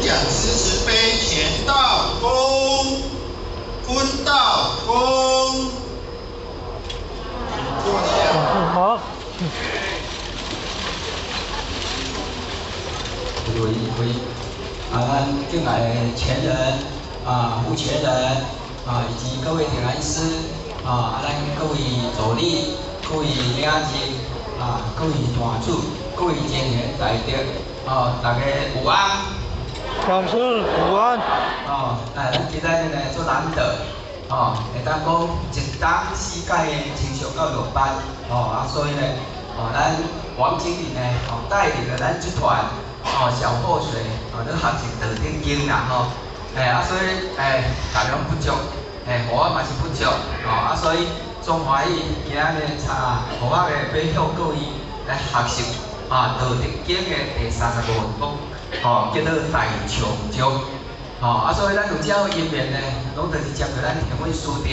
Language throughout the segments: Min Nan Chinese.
講師慈悲乾道恭，坤道恭，請坐下。好。喂喂，啊，咱敬愛的前人啊，副前人啊，以及各位點燃師啊，咱各位助理、各位領袖啊，各位大主、各位前賢大德，哦，大家午安。講師午安。哦，哎，咱今仔日呢足難得，哦，會當講一冬四屆的青少教育班，哦，啊，所以呢，哦，咱王經理呢，哦，帶領了咱這團，哦，小破水，哦，咧學習道德經啦，吼，哎，啊，所以，哎，大量不足，哎，予我嘛是不足，哦，啊，所以足歡喜今仔日查，予我咧欲向各位來學習啊，道德經的第35章，哦，叫做大長章，吼，啊，所以咱有這個因緣呢，攏就是接著咱天文師德，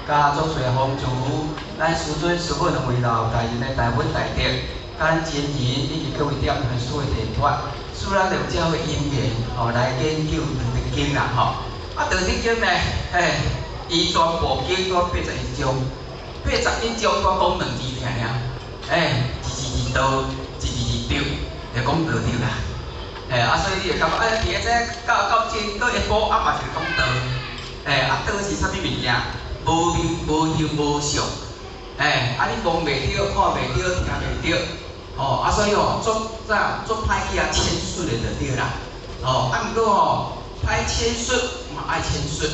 佮祖師風主，咱師尊師母兩位老大人的大恩大德，佮咱前人以及各位點傳師的提拔，使咱有這個因緣，吼，來研究道德經啦，吼。啊，道德經呢，嘿，伊全部經過81章，81章煞講兩字爾爾，欸，一字是道，一字是德，就講道德啦。嘿，啊，所以你會感覺，欸，佇咧這到到這閣一步，啊嘛是講道，欸，啊道是啥物物件？無名無形無相，欸，啊你摸袂著，看袂著，聽袂著，吼，啊所以吼，足啥足歹去遐闡述的就對啦，吼，啊毋過吼，歹闡述嘛愛闡述，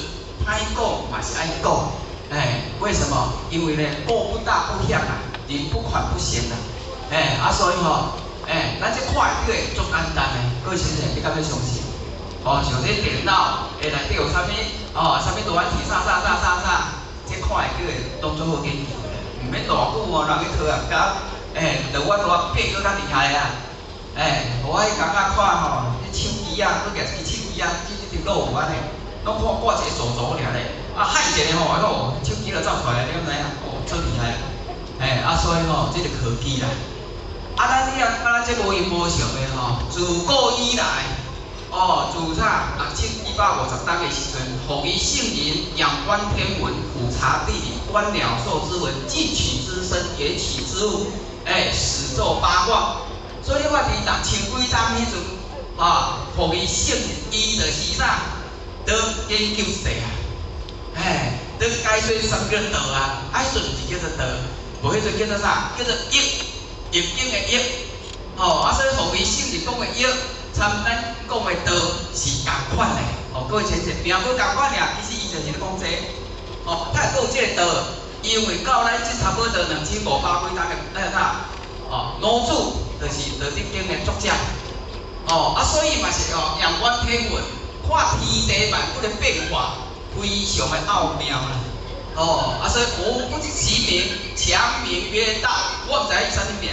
歹講嘛是愛講，欸，為什麼？因為呢，過不大不險啊，人不寬不行啊，欸，啊所以吼，欸，咱這看會著的足簡單的，各位先生，你敢欲相信？哦，像這電腦會內底有啥物？哦，啥物圖案體啥啥啥啥啥，這看會著的攏足好研究的，毋免偌久哦，人去科學家，欸，就我拄仔變閣較厲害啊！欸，我彼工仔看吼，彼手機啊，閣舉一支手機啊，這這條路有按呢，攏看掛一個鎖鎖爾咧，啊按一下吼，哎喲，手機就走出來，你敢知影？哦，足厲害！欸，啊所以吼，這就科技啦。啊，咱你啊，啊，咱這無形無相的吼，自古以來，哦，自啥6150冬的時陣，予伊聖人仰觀天文，俯察地理，觀鳥獸之文，近取之聲，遠取之物，欸，始作八卦。所以你看佇六千幾冬彼陣，啊，予伊聖人，伊就是啥，佇研究世啊，欸，佇解說啥物叫做道啊，啊，彼陣毋是叫做道，無彼陣叫做啥？叫做易，易經的易，吼，啊，所以予伊聖人講的易，參咱講的道是仝款的，吼，各位淺淺名無仝款爾，其實伊就是咧講這個，吼，他會閣有這個道，因為到咱這差不多2500幾冬的那個啥，哦，老子就是道德經的作者，哦，啊，所以嘛是哦，仰觀天文，看天地萬物的變化，非常的奧妙啦，哦，啊，所以我不知其名，強名曰道，我毋知伊啥物名，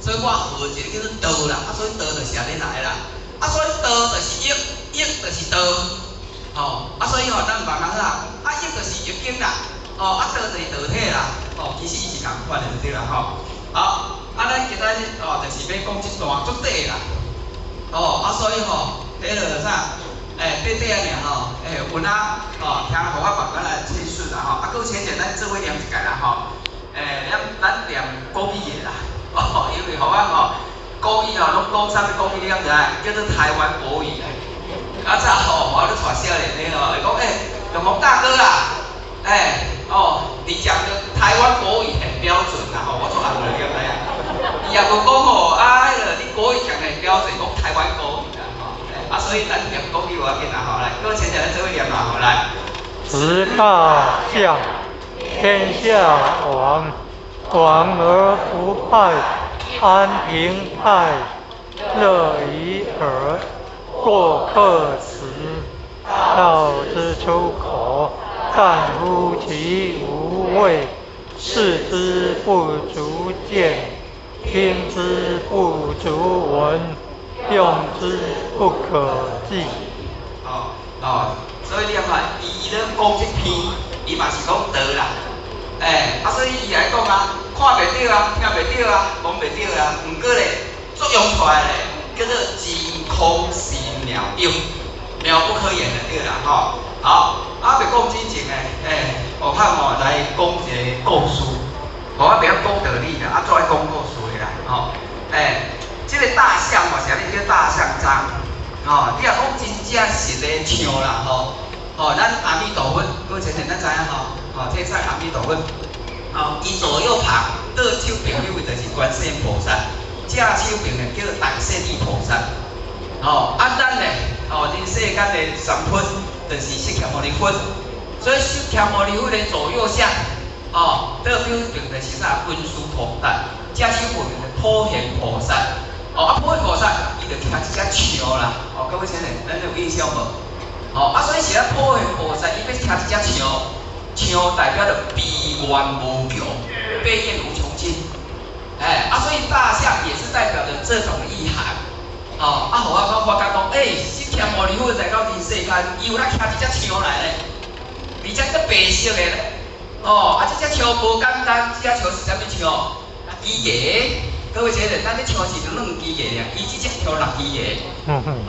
所以我號一個叫做道啦，啊，所以道就是按呢來啦，啊，所以道就是易，易就是道，吼，啊，所以吼，咱毋茫講啥，啊，易就是易經啦，哦，啊，道就是道體啦，哦，其實伊是仝款的就對啦，吼，好，啊，咱今仔日哦，就是欲講這段足短啦，哦，啊，所以吼，彼落啥，欸，短短仔爾吼，欸，有影哦，聽予我慢慢來闡述啦吼，啊，閣淺淺咱做伙念一擺啦吼，欸，咱念國語的啦，哦，因為予我吼，國語吼攏講啥物國語你敢知？叫做台灣國語啦。啊，早吼，我咧帶少年的吼，伊講欸，永鴻大哥啊，欸，哦，你講的台灣國語很標準啦吼，我做紅了，你敢知影？伊也無講吼，啊，彼个你國語講得很標準，講台灣國語啦吼，啊，所以咱念國語無要緊啦吼，來，各位淺淺咱做伙念啦吼，來。執大象，天下往，往而不敗，安平泰，樂已耳。過客死，道之出口，淡乎其無味，視之不足見，聽之不足聞，用之不可記。哦哦，所以你看，伊咧講這篇，伊嘛是講道啦，欸，啊，所以伊來講啊，看袂著啊，聽袂著啊，摸袂著啊，毋過咧，作用出來咧，叫做真空心靈。妙用，妙不可言就對啦吼。好，啊，欲講之前呢，我看吼來講一个故事，我袂曉講道理啦，啊，做愛講故事的啦，吼。這个大象吼，啥物叫大象章？吼，你若講真正實的像啦，吼，吼，咱阿彌陀佛，各位前咱知影吼，吼，天上阿彌陀佛，吼，伊左右旁倒手邊彼位就是觀世音菩薩，正手邊的叫大勢至菩薩，吼，啊，咱呢，吼，人世間的三佛就是釋迦牟尼佛，所以釋迦牟尼佛的左右相，吼，倒手邊就是啥文殊菩薩，正手邊的普賢菩薩，哦，啊，普賢菩薩伊就徛一隻象啦，哦，各位先生，咱有印象無？哦，啊，所以是咱普賢菩薩伊欲徛一隻象，象代表著悲願無窮，悲願無窮盡，啊，所以大象也是代表著這種意涵，哦，啊，予我講發覺講，釋迦牟尼佛來到人世間，伊有咧徛一隻象來咧，而且閣白色的咧，哦，啊，這隻象無簡單，這隻象是啥物象？六支牙，各位先生，咱這象是兩支牙爾，伊這隻象六支牙，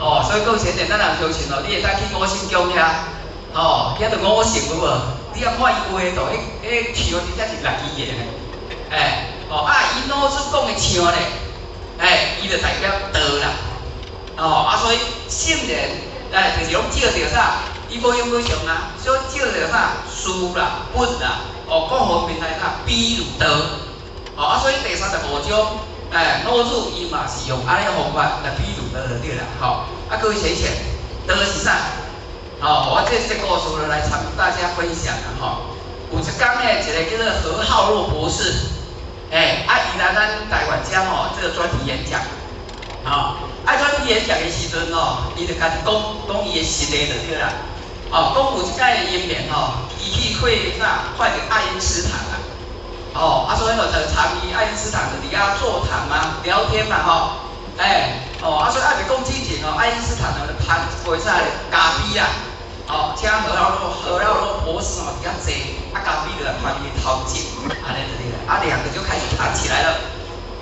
哦，所以各位先生，咱若相信哦，你會使去五星宮遐，哦，遐就五色有無？你若看伊畫圖，彼象真正是六支牙咧，哦，啊，伊老子講的象咧，伊就代表道啦，哦，啊，所以聖人，就是攏照著啥？伊無形無相啊，所以照著啥？事啦、物啦，哦，各方面來啥？比喻道，哦，啊，所以第35章，老子伊嘛是用按呢方法來比喻道就對啦，吼，啊，各位淺淺，道是啥？哦，我這故事來參大家分享啦，吼。有一工呢，一个叫做何浩若博士，啊，伊來咱台灣遮吼，這個專題演講，吼，啊，專題演講的時陣吼，伊就家己講講伊的實例就對啦，哦，講有一擺的因緣吼，伊去會啥，看著愛因斯坦啊，哦，啊，所以吼就參與愛因斯坦就佇遐座談嘛，聊天嘛，吼，哦，啊，所以還未講之前吼，愛因斯坦就談一杯啥咖啡啦。哦，請何浩若博士哦，佇遐坐，啊，咖啡就來拍伊的頭前，按呢就對啦，啊，兩個就開始談起來了。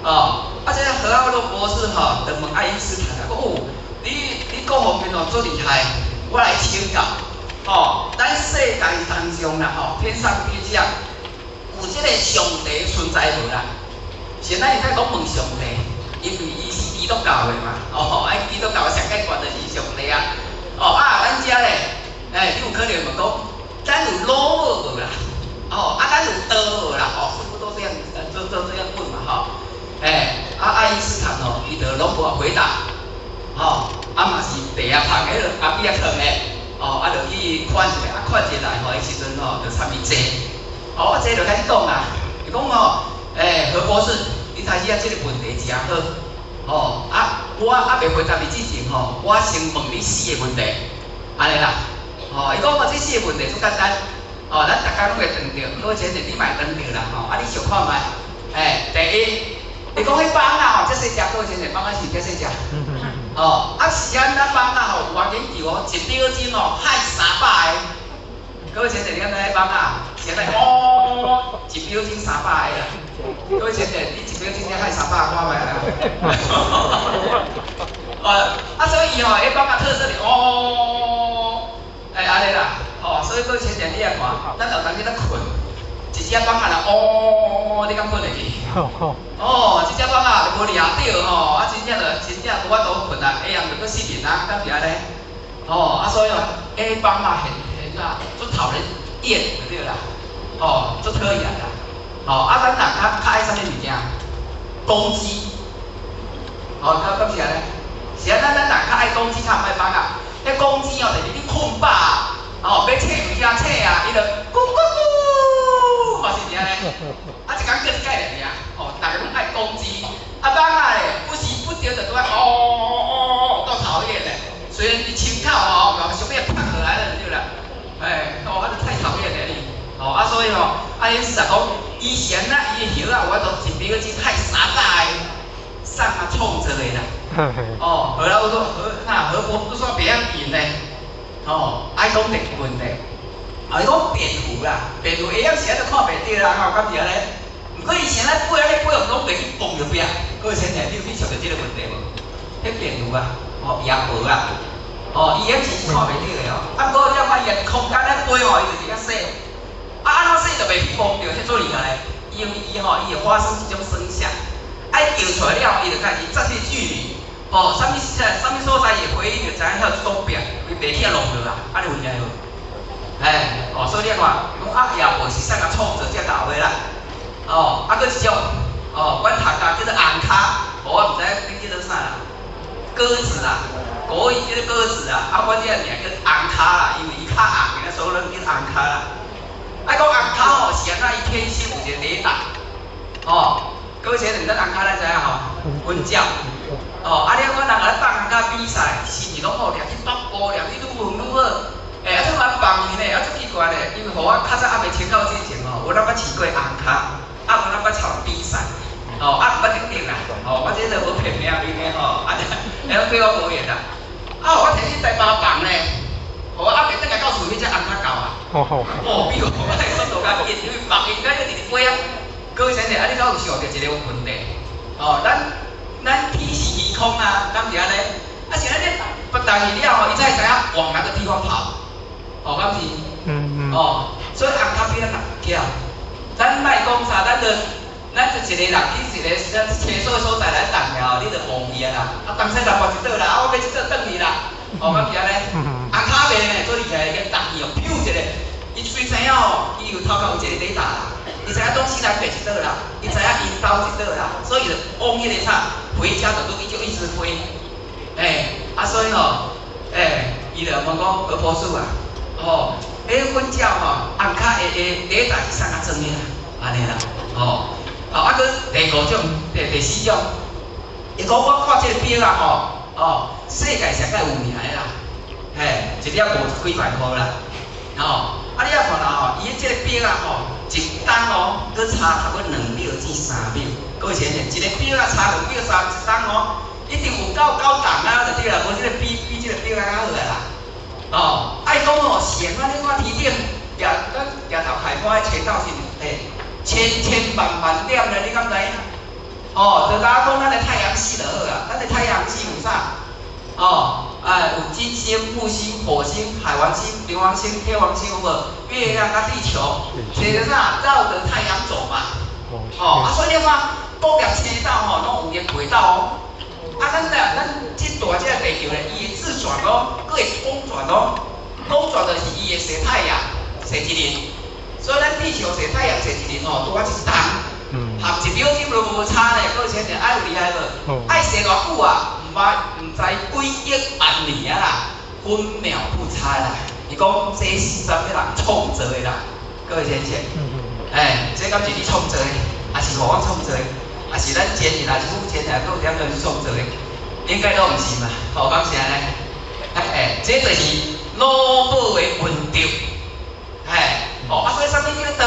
哦，啊，這個何浩若博士吼，就問愛因斯坦啊，講哦，你各方面哦足厲害，我來請教。哦，咱世界當中啦，吼，天上地下有這個上帝存在無啦？現在會使講問上帝，因為伊是基督教的嘛，哦，啊，基督教上懸懸就是上帝啊。哦，啊，咱遮咧。你有可能問講，咱有老母無啦？哦，啊，咱有道無啦？哦，師傅都這樣，都這樣問嘛，吼。啊，愛因斯坦哦，伊就攏無回答，吼，啊嘛是地啊旁彼個咖啡啊囥的，哦，啊就去看一下，啊看一下來吼，彼時陣吼就參伊坐，哦，啊坐就開始講啊，伊講吼，何博士，你頭先仔這個問題誠好，哦，啊，我猶未回答你之前吼，我先問你四个問題，按呢啦。哦，伊講哦，這四个問題足簡單，哦，咱逐工攏會碰著，各位先生你嘛會碰著啦，吼，啊你想看覓？第一，伊講彼蠓仔吼，遮細隻，各位先生，蠓仔是遮細隻，哦，啊是按怎蠓仔吼，有偌研究哦，一秒鐘哦，害300個，各位先生，你敢知彼蠓仔？是按怎哦，一秒鐘300個啦，各位先生，你一秒鐘才害300個看覓啊？啊，所以吼，彼蠓仔特色是哦。按呢啦，吼，所以各位先生你也看，咱有當時咧睏，一隻蠓仔啦，哦，你敢睏會去？哦，這隻蠓仔就無掠著吼，啊，真正就真正無法度睏啊，下暗就閣失眠啊，敢是按呢？哦，啊，所以哦，彼蠓仔很很啊，足討人厭就對啦，吼，足討厭啦，吼，啊，咱人較愛啥物物件？公雞，哦，敢是按呢？是按怎咱人較愛公雞，較毋愛蠓仔？彼公雞哦，就是你睏飽，哦，欲醒物件醒啊，伊就咕咕咕，嘛是按呢。啊，一工叫一擺爾，哦，逐个攏愛公雞。啊，蠓仔咧，不時不著就拄愛哦哦哦，夠討厭咧。雖然伊親口吼，想欲拍落來了對啦。哦，啊，太討厭咧你。哦，啊，所以吼，啊，意思就講，以前啊，伊的葉仔有法度一秒鐘害300個，啥啊創造的啦。哦，後來我說何那何伯不說袂曉贏呢？哦，愛講一個問題，啊，伊講蝙蝠啦，蝙蝠會曉時就看袂著啦，吼，敢是按呢？毋過以前咱飛按呢飛，攏袂去碰著壁。各位先生，你有去想著這個問題無？彼蝙蝠啊，哦，夜蛾啊，哦，伊眼睛是看袂著的哦。啊，毋過你看伊佇空間咧飛吼，伊就是遐洗。啊，按怎洗就袂去摸著，彼足厲害。因為伊吼，伊會發生一種聲響，啊，伊叫出來了，伊就開始節這距離，吼，啥物啥物所在伊會回應，就知影遐有阻壁，伊袂去遐弄落啊，按呢有影無？哎，哦，所以你看，講鴨也無是啥個創造這牛的啦，哦，啊，閣一種，哦，阮讀甲叫做紅跤，我毋知影恁叫做啥啦，鴿子啦，國語叫做鴿子啊，啊，阮這個名叫紅跤啦，因為伊較紅的，所以咱叫紅跤啦。啊，講紅跤吼是按怎？伊天生有一個雷達，哦，閣寫兩咱紅跤咱知影吼，雲鳥，哦，啊，你看人來放紅跤比賽，是毋是攏吼掠去北部，掠去愈遠愈好？欸，啊，這蠻放伊呢，啊，足奇怪咧，因為予我較早猶未穿到之前吼，我攏捌飼過紅跤，啊，有攏捌參比賽，吼，啊，毋捌得獎啦，吼，我這個無騙名面的吼，啊，會對我無緣啦。啊，我提去台北放咧，予我猶未轉來到厝，彼隻紅跤到啊。哦，比我的速度較緊，因為放伊敢一直飛啊。閣先生，啊，你敢有想著一個問題？哦，咱天是虛空啊，敢是按呢？啊，是按呢，不但去了後，伊才會知影往哪個地方跑。哦，敢是？嗯嗯。哦，所以紅跤比咱巧。咱莫講啥，咱就一個人去一個咱廁所所在來等了，你就忘去啊啦。啊，東西就跋一倒啦，啊，我欲這倒轉去啦。哦，敢是按呢？紅跤袂呢，做厲害，去動去哦，咻一下，伊雖知影哦，伊有頭殼有一個雷達啦，伊知影東西南北一倒啦，伊知影𪜶兜一倒啦，所以就往彼個啥，回家的路伊就一直飛。欸，啊，所以吼，欸，伊就問講何博士啊，吼，彼粉鳥吼，紅跤的雷達是啥物裝的啦？按呢啦，吼，啊，閣第五種，第四種，伊講我看這個錶啊，吼，哦，世界上較有名的啦，嘿，一粒五十幾萬箍啦，吼，啊，你仔看啦吼，伊這個錶啊，吼，一冬哦，閣差差不多2秒至3秒，各位先生，一個錶啊差2秒3，一冬哦，一定有夠高檔啊，就對啦，無這個比比這個錶仔較好的啦，哦，啊伊講吼，是按怎你看天頂，舉咱舉頭開看彼星斗是，欸，千千萬萬點咧，你敢知影？哦，就敢講咱的太陽系就好啊，咱的太陽系有啥？哦，哎，有金星、木星、火星、海王星、冥王星、天王星，有無？月亮佮地球，這個啥繞著太陽走嘛。哦，啊，所以你看，各粒星斗吼，攏有伊的軌道哦。啊，咱咧，咱這大這個地球咧，伊會自轉哦，閣會公轉哦。公轉就是伊會踅太陽，踅一輪。所以咱地球踅太陽踅一輪吼，拄好一冬。合一秒鐘都無差咧，閣先生愛有厲害無？愛踅偌久啊？毋捌毋知幾億萬年啊啦，分秒不差啦。伊講這是啥物人創造的啦？各位先生，欸，這敢是你創造的，抑是予我創造的？抑是咱前人，抑是父前人，閣有點樣去創造的？應該都毋是嘛？吼，敢是按呢？欸，這就是老母的恩德。嘿，哦，啊，所以啥物叫做道？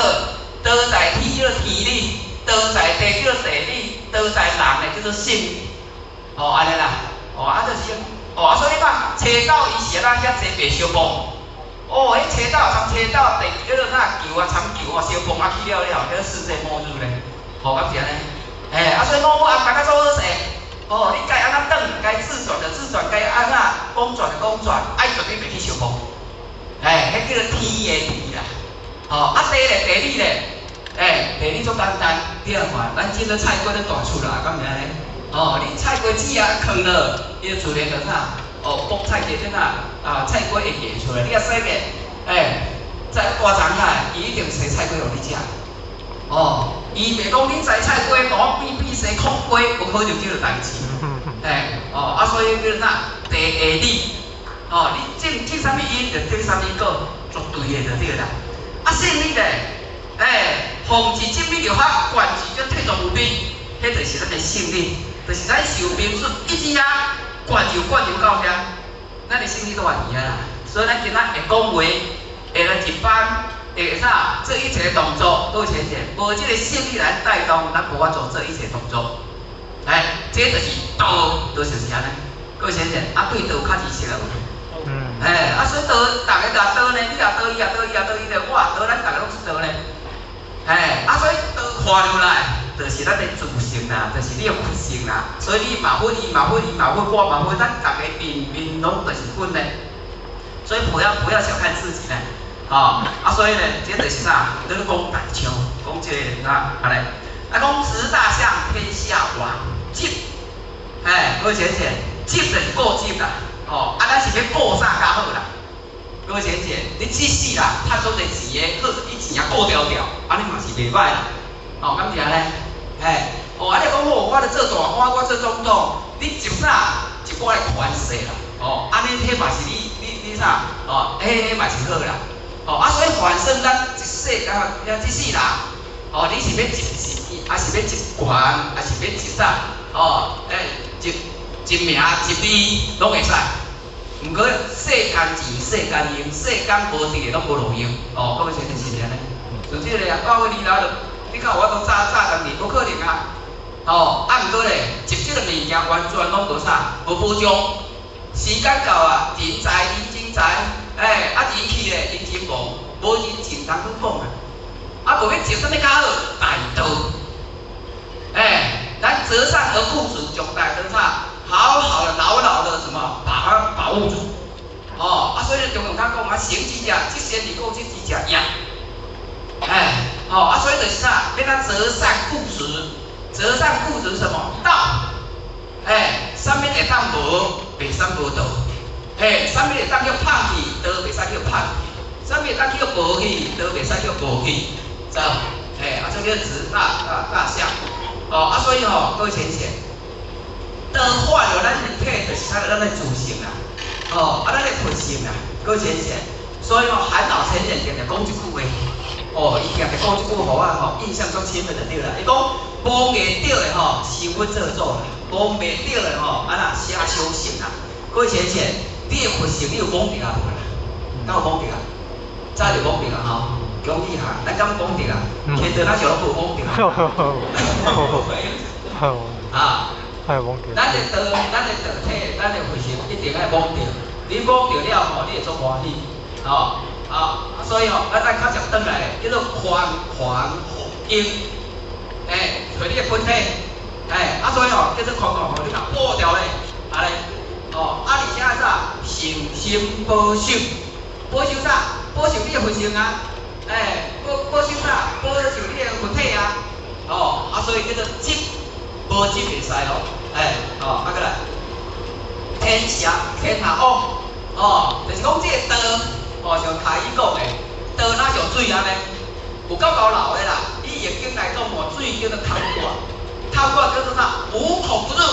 道在天叫做天理，道在地叫做地理，道在人的叫做心。哦，按呢啦，哦，啊，就是，哦，啊，所以你看，星斗伊是按怎遐濟白相碰？哦，彼星斗參星斗地叫做啥球啊，參球哦，相碰啊去了了，叫做世界末日咧。吼，敢是按呢？欸，啊，所以老母啊，大家做好勢。哦，你該按怎轉，該自轉就自轉，該按怎公轉就公轉，愛絕對袂去相碰。欸，彼叫做天的地啦。吼，啊地咧，地理咧，欸，地理足簡單，你來看，咱種咧菜瓜咧大出來，敢毋是按呢？哦，你菜瓜籽啊囥落，伊就自然就啥？哦，菠菜就怎啊？啊，菜瓜會結出來。你若洗個，欸，在大欉啊，伊一定生菜瓜予你食。哦，伊袂講你摘菜瓜，大變變生炕瓜，無可能這個代誌。欸，哦，啊，所以叫做啥？地下理，哦，你種種啥物因，就得啥物果，絕對的就對啦。啊，性理咧，欸，奉是正理就法，貫是則退轉無邊，彼就是咱的性理，就是咱受命術一直啊，貫流貫流到遐，咱的性理都佇遐啦。所以咱今仔會講話，會來一班，會啥做一切動作，都前前，無這個性理來帶動，咱無法度做一切動作。哎，這就是道，就是按呢。各位先生，啊，對道有較知識無？嗯。哎，啊，所以道，逐家若道呢，你若道，伊若道，伊若道，伊就我道，咱逐家攏是道呢。哎，啊，所以道看入來，就是咱的自性。性啦，就是你的佛性啦。所以你嘛佛，伊嘛佛，伊嘛佛，我嘛佛，咱逐个面面攏就是佛呢。所以不要小看自己呢，哦，啊，所以呢，這就是啥？你咧講大象，講這個啊，按呢，啊，講執大象天下王，執，哎，各位淺淺，執就是固執啦，哦，啊，咱是欲顧啥較好啦？各位淺淺，你這世人趁足濟錢的，好，你錢也顧牢牢，按呢嘛是袂歹啦，哦，敢是按呢？嘿，哦，啊，你講好，我咧做大官，我做總統，你執啥？一寡的權勢啦，哦，按呢彼嘛是你。你啥？哦，彼嘛是好啦。哦，啊，所以反正咱一世啊，這世人，哦，你是欲執錢，還是欲執權，還是欲執啥？哦，欸，執執名執利，攏會使。毋過世間錢、世間用、世間無佇的攏無路用。哦，各位先生是毋是按呢？像這個啊，到尾你來就，你看我都早早當年，無可能啊。哦，啊，毋過咧，執這個物件完全攏無啥，無保障。時間到啊，人在人情在，欸，啊人去咧，人情無，無人情通去講啊。啊，無欲執啥物較好？大道。欸，咱擇善而固執，將大道啥？好好的、牢牢的什麼，把它保護住。哦，啊，所以中庸較講啊，行之者，積善而固執之者贏。欸，哦，啊，所以就是啥？欲咱擇善固執，擇善固執什麼？道。欸，啥物會當無，袂使無道。欸，啥物會當叫放棄，道袂使叫放棄；啥物會當叫無去，道袂使叫無去。知無？欸，啊，這叫執大象。哦，啊，所以吼，各位淺淺，道化了咱身體，就是啥？咱的自性啦。哦，啊，咱的佛性啦，各位淺淺。所以吼，韓老前人定定講一句話，哦，伊定定講這句話，予我吼印象足深的就對啦。伊講摸袂著的吼，是佛做主啦；摸袂著的吼，啊那寫修行啦。各位淺淺，你的佛性你有摸著啊無啦？敢有摸著啊？早就摸著啊吼！恭喜哈，咱敢摸著啊？天道咱是攏無摸著。啊，咱的道，咱的道體，咱的佛性一定愛摸著。你摸著了吼，你會足歡喜。哦，啊，所以吼，咱愛較捷轉來，叫做寬寬應，欸，揣你的本體，欸，啊，所以吼，叫做寬寬吼，你若剝掉咧，按呢，哦，啊，而且啥，誠心保守，保守啥？保守你的佛性啊，欸，保守啥？保守你的佛體啊，哦，啊，所以叫做執，無執袂使哦，欸，哦，啊，閣來，天下天下王，哦，就是講這個道。哦，像卡伊講的，道若像水按呢，有夠厚流的啦。以易經來講吼，水叫做透過，透過叫做啥？無孔不入。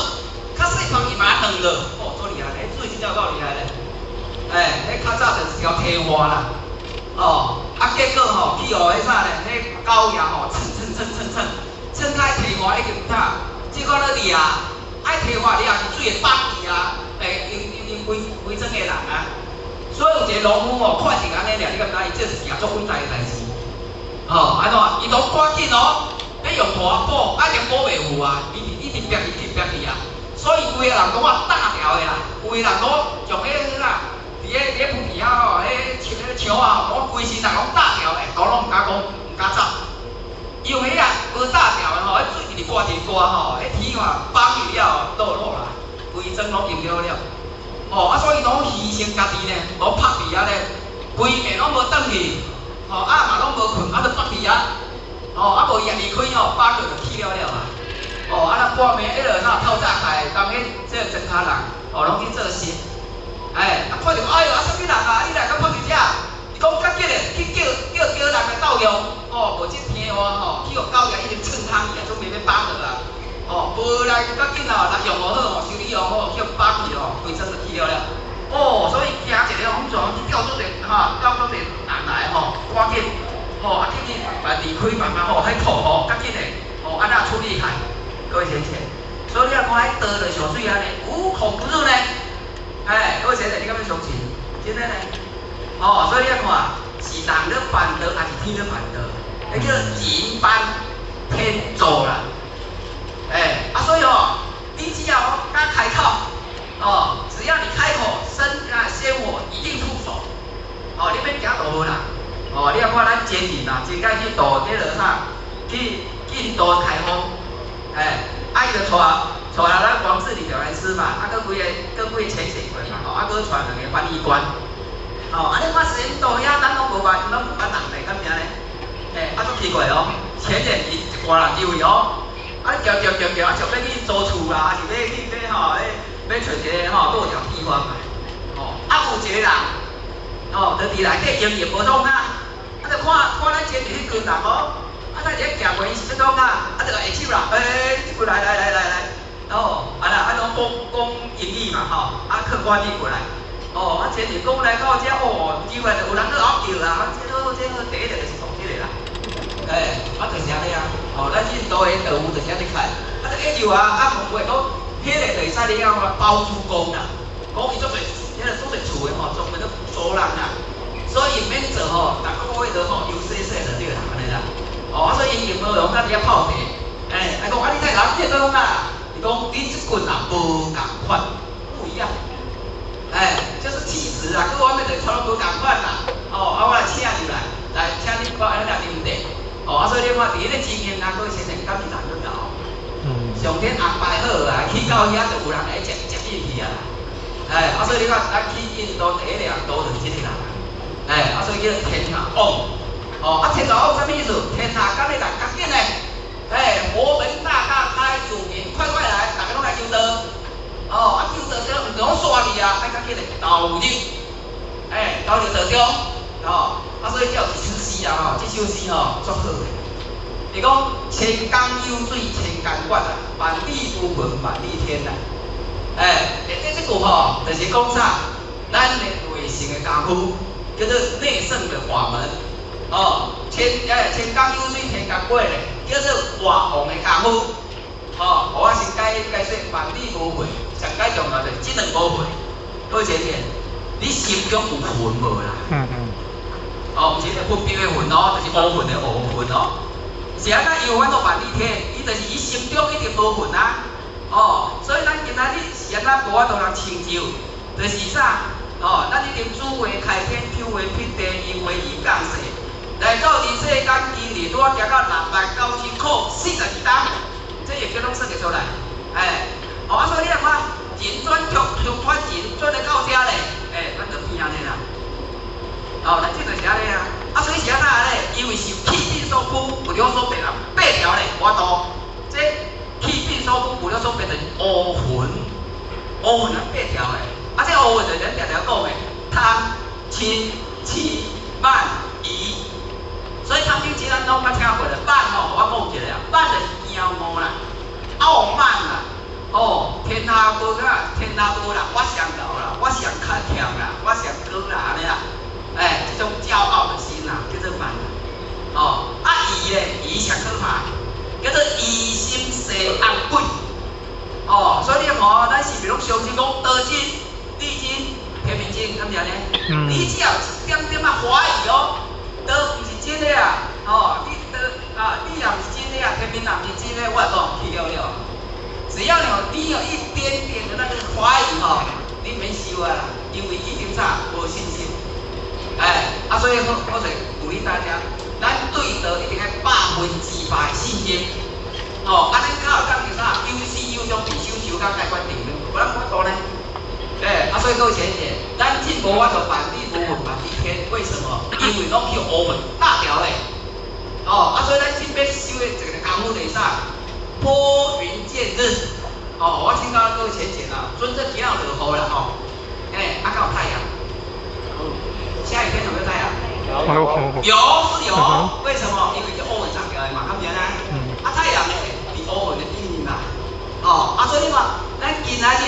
較細芳伊嘛斷落，哦，足厲害，彼水真正有夠厲害咧。欸，彼較早就是一條溪河啦。哦，啊，結果吼，去予彼啥咧？彼狗爺吼，蹭蹭蹭蹭蹭，蹭開溪河已經啥？這款咧掠，愛溪河掠是水會綁去啊，欸，因因規規庄的人啊。所以有一個農夫吼，看成按呢爾，你敢知？伊這是一件足偉大的代誌。哦，按怎？伊都趕緊哦，欲用拖補，啊，已經補袂有啊，伊一直逼去，一直逼去啊。所以規个人攏啊打掉的啦，有的人攏將彼個啥，佇咧菩提遐吼，彼樹彼個樹啊，攏規身人攏打掉的，都攏毋敢講，毋敢走。因為彼個無打掉的吼，彼水一直刮一直刮吼，彼天啊綁去了，倒落啦，規莊攏淹了了。哦，啊，所以攏犧牲家己呢，攏曝佇遐咧，規暝攏無轉去，吼，啊嘛攏無睏，啊就曝佇遐，吼，啊無伊也離開吼，綁落就去了了啊。哦，啊那半暝彼落啥透早起來，當彼這個莊跤人，哦，攏去做事，哎，啊看著哎喲，啊啥物人啊？你來敢曝佇遮？伊講較緊咧，去叫人來鬥用，哦，無這天話吼，去予狗仔已經蹭空去啊，準備欲綁落啊。哦，無來較緊哦，若用無好吼，修理用好，去予綁去吼，規莊就去了了。哦，所以驚一個攏總去叫足濟哈，叫足濟人來吼，趕緊，吼，啊去去慢離開慢慢吼，彼土吼，較緊的，吼，按怎處理開？各位淺淺，所以你若看彼道就像水按呢，無孔不入呢。哎，各位淺淺，你敢欲相信？真的呢？哦，所以你看，是人咧辦道，還是天咧辦道？彼叫人辦天做啦。欸，啊，所以哦，你只要敢開口，哦，只要你開口，生啊仙火一定出手。哦，你免驚渡啦。哦，你若看咱前人啊，真愛去渡這個啥，去印度開封，欸，啊，伊就帶咱王志禮調研師嘛，啊，閣幾個淺顯官嘛，吼，啊，閣帶兩个翻譯官，吼，啊，你看時陣到遐，咱攏無辦，攏無辦人來，敢爾呢？欸，啊，足奇怪哦，淺顯伊一掛人入去哦，啊，你行行行行，啊，像欲去租厝啦，抑是欲去欲吼，欲揣一个吼落腳地方嘛，吼，啊，有一个人，吼，就佇內底營業無創啊，啊，就看看咱前面彼群人哦，啊，咱一行過，伊是欲創啊，啊，就下手啦，欸，這群來來來來來，哦，啊啦，啊，攏講講英語嘛，吼，啊，客觀語過來，哦，啊，前面講來到遮，哦，以為就有人咧嗷叫啦，啊，這好這好，第一個就是創這個啦，欸，啊，就是按呢啊，哦，咱印度的道有就是按呢開，啊，就下入啊，啊，問過講，彼个就會使你講包租公啦，講伊足濟，彼个足濟厝的吼，專門咧租人啦，所以毋免做吼，逐个月都吼，有洗洗就對啦，按呢啦，哦，啊，所以𪜶無用咱佇遐泡茶，欸，啊講啊，你在人這講啊？伊講你這群人無仝款，不一樣，欸，就是氣質啊，各方面就差攏無仝款啦，哦，啊，我來請入來，來請你看按呢來啉茶，哦，啊，所以你看佇彼個經驗啊，閣先生敢是人去搞，上天安排好啊，去到遐就有人來接接你去啊，欸，啊，所以你看咱去印度第一個人都是這個人，欸，啊，所以叫做天下王，哦，啊，天下王啥物意思？天下敢欲來較緊嘞，欸，佛門大大開，有緣快快來，逐家攏來求道，哦，啊，求道這毋是講煞去啊，愛較緊嘞投入，欸，投入道中，哦，啊，所以才有一首詩啊，吼，這首詩吼足好的，伊講千江有水千江月啊，萬里無雲萬里天啊，欸，這句吼，就是講啥？咱的內聖的功夫，叫做內聖的法門，哦，千江有水千江月咧，叫做外王的功夫，哦，我先解解說萬里無雲，上解重要就是這兩無雲，各位淺顯，你心中有雲無啦？哦，毋是佛廟的雲哦，就是烏雲的烏雲哦。是按怎伊有法度萬里天？伊就是伊心中一定無雲啊。哦，所以咱今仔日是按怎無法度人成就？就是啥？哦，咱一定主話開天，求話辟地，應話以降世，來到人世間，今日拄仔行到69,042冬，這會叫攏算會出來。欸，哦，啊，所以你來看，人轉轉轉人轉來到遮咧，欸，咱就變按呢啦。哦，咱這就是按呢啊。啊，所以是按怎咧？因為受氣變所驅，有了所變啊，八條咧，無法度。這氣變所驅，有了所變成烏雲，烏雲啊，八條的。啊，這烏雲就是咱定定講的貪、嗔、痴、慢、疑。所以貪嗔痴咱攏捌聽過啦。慢吼，我講一下啊，慢就是驕傲啦，傲慢啦。哦，天下無啥，天下無人，我上高啦，我上較強啦，我上高啦，按呢啦。欸，這種驕傲的心啊，叫做慢。哦，啊疑咧，疑上可怕，叫做疑心生暗鬼。哦，所以你看，咱是毋是攏相信講道真、理真、天命真，敢毋是按呢？你只要一點點仔懷疑哦，道毋是真的啊，哦，你道啊，你也毋是真的啊，天命也毋是真的，我講去了了。只要你有一點點的那個懷疑吼，你免修啊啦，因為已經啥無信心。欸，啊，所以我就鼓勵大家，咱對道一定愛100%的信心。哦，按呢較會當是啥？有始有終，佇手手甲解決定，無咱無法度呢。欸，啊，所以各位淺顯，咱真無法度萬里無雲萬里天，為什麼？因為攏去烏雲罩牢的。哦，啊，所以咱這欲修的一个功夫就是啥？撥雲見日。哦，我請教各位淺顯啊，準則今仔有落雨啦吼，欸，啊，敢有太陽？下雨天有沒有太陽？有是有，為什麼？因為這烏雲罩牢的嘛，敢毋是按呢？啊，太陽呢，佇烏雲的對面嘛。哦，啊，所以你看，咱今仔日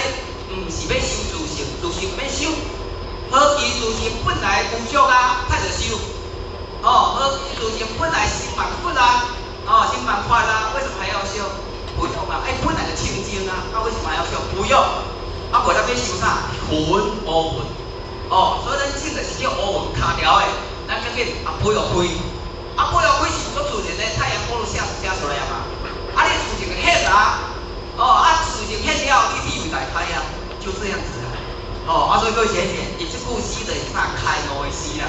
毋是欲修自性，自性毋免修。何其自性本來具足啊，歹著修。哦，何其自性本來心萬佛啊，哦，心萬法啊，為什麼還要修？不用啊，欸，本來就清淨啊，啊，為什麼還要修？不用。啊，無咱欲修啥？雲烏雲。哦，所以咱這就是叫烏雲卡牢的，咱較緊啊飛予開，啊飛予開是足自然的，太陽光射射出來啊嘛。啊，你自然會顯啊，哦，啊自然顯了，你智慧大開啊，就這樣子啊。哦，啊所以各位淺顯，伊這句詩就是啥開悟的詩啦。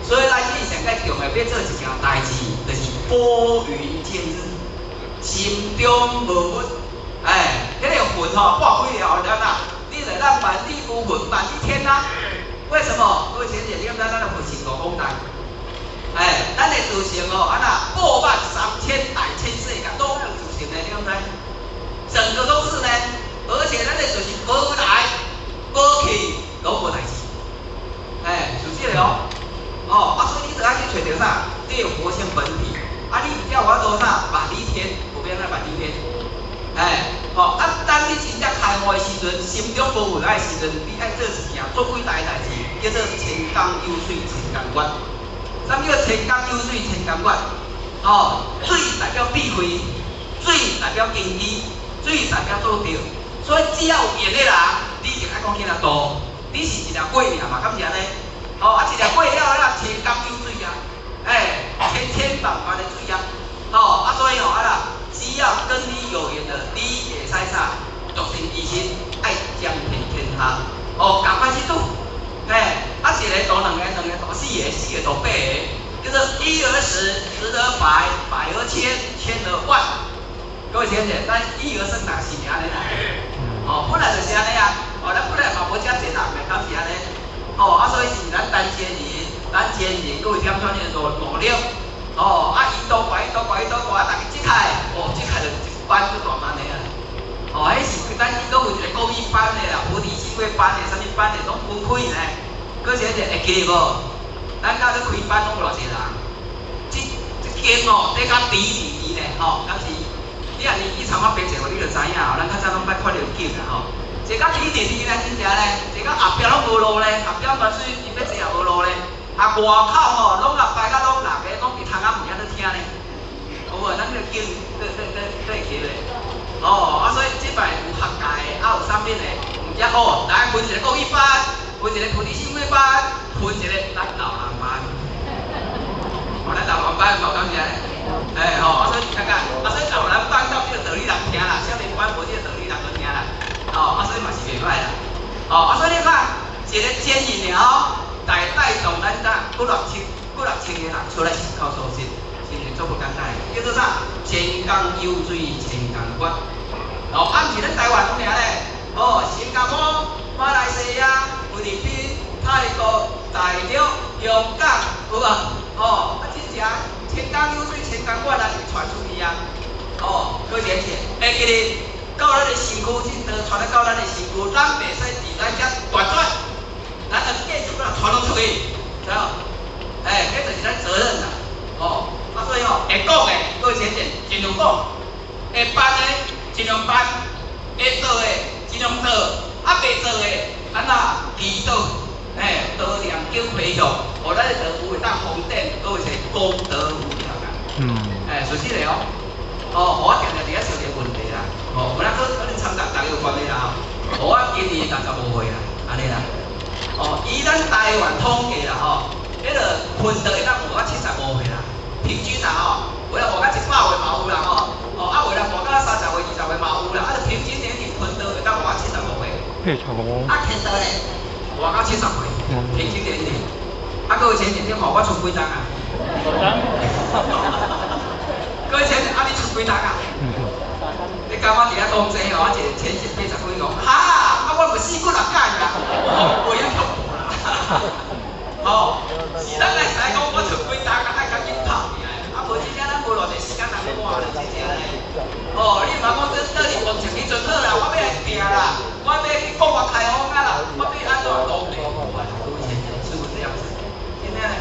所以咱這上較重要，欲做一件代誌，就是撥雲見日，心中無物，哎，彼个云吼挂开了后，安怎？你就咱万里无云万里天啊？为什么？各位浅浅，你敢知咱的佛性五公大？哎，咱的自性哦，按怎？过万三千大千世界都有自性的，你敢知？整个都是呢，而且咱的就是無來無去，攏無代誌。哎，是這個哦。哦，啊，所以你就愛去揣著啥？你有佛性本體，啊，你才有法度啥？萬里天，無變咱萬里天。哎，哦，啊，當你真正開悟的時陣，心中無有愛的時陣，你愛做一件足偉大的代誌，叫做千江有水千江月。啥物叫千江有水千江月？哦，水代表智慧，水代表根基，水代表做著。所以只要有緣的人，你就愛講起來渡，你是一條過命嘛，敢是按呢？哦，啊，一條過了了，千江有水啊，哎，千千萬萬的水啊，哦，啊，所以哦，啊啦，只要跟你有緣的，你會使啥？獨善其身，愛兼平天下，哦，共款去做，哎，啊，一个渡兩個，兩個渡四個，四個渡八個，叫做一而十，十而百，百而千，千而萬。各位聽者，咱一而生哪是按呢啦？哦，本來就是按呢啊，哦，咱本來嘛無遮濟人的，敢是按呢？哦，啊，所以是咱單堅人，咱堅人，各位點算呢？努努力，哦，啊，伊多掛，伊多掛，伊多掛，啊，逐家這開，哦，這開就一班就大班的啊。哦，彼是咱閣有一個國語班的啦，菩提心會班的，啥物班的，攏分開呢。閣是會記無？咱甲咧開班攏無偌濟人，這這間哦，咧較低低呢，吼，敢是？你若年紀差我爸濟，你就知影吼，咱較早攏捌看著景啦吼。坐較低低低咧，真正咧，坐到後壁攏無路咧，後壁完水伊欲坐也無路咧。啊，外口吼，攏啊排甲攏六个，攏佇窗仔門遐咧聽咧。有無？咱這個景，對對對對起咧。哦，啊，所以這擺有學界的，啊有啥物的，毋只哦，來分一個國語班，分一個菩提心會班，分一個咱老人班。哦，咱老人班無感覺咧？哎吼，啊所以看看，啊所以老人班到這個道理人聽啦，少年班無這個道理人去聽啦。哦，啊所以嘛是袂歹啦。哦，啊所以你看，一個堅忍的哦，帶帶動咱啥幾偌千幾偌千個人出來信靠素食，是毋是足無簡單？叫做啥？千江有水千江月。哦，啊毋是咱台灣爾咧，哦，新加坡、馬來西亞、菲律賓、泰國、大陸、香港，有無？哦，啊真正千江有水千江月啊，是傳出去啊。哦，閣前前，會記得到咱的身軀，這道傳來到咱的身軀，咱袂使佇咱遮斷絕，咱就繼續共傳落出去，知無？哎，這就是咱責任啦。哦，啊所以吼，會講的，閣前前盡量講；會辦的盡量辦；會做的盡量做；啊，袂做的，按怎祈禱？哎，多念經回向，予咱的道有會當弘展，閣有一個功德無量啊。哎，是這個哦。哦，我定定佇遐想一個問題啦。哦，有哪可可能參甲逐家有關係啦吼。我今年65歲啦，按呢啦。哦，以咱台灣統計啦吼，彼個分道會當活到75歲啦，平均啦吼，有人活到100歲嘛有啦吼。哦，啊有人活到30歲、20歲嘛有啦，啊，就平均年齡分道會當活到75歲。 85。啊，天道咧，活到70歲，平均年齡。啊，各位前前你看我出幾冬啊？各位前啊，你出幾冬啊？你感覺佇遐講這吼，我一個淺淺80幾講，哈，啊我嘛死幾若擺啊，哦，袂曉恐怖啦。吼，是咱會使講我出幾冬啊，愛較緊拍起來，啊無真正咱無偌濟時間通活咧，真正咧。哦，你毋通講這倒佇目前彼陣好啦，我欲來拼啦，我欲去國外開放啊啦，我欲按怎都袂有啊，各位先生是不是這樣子？真正咧，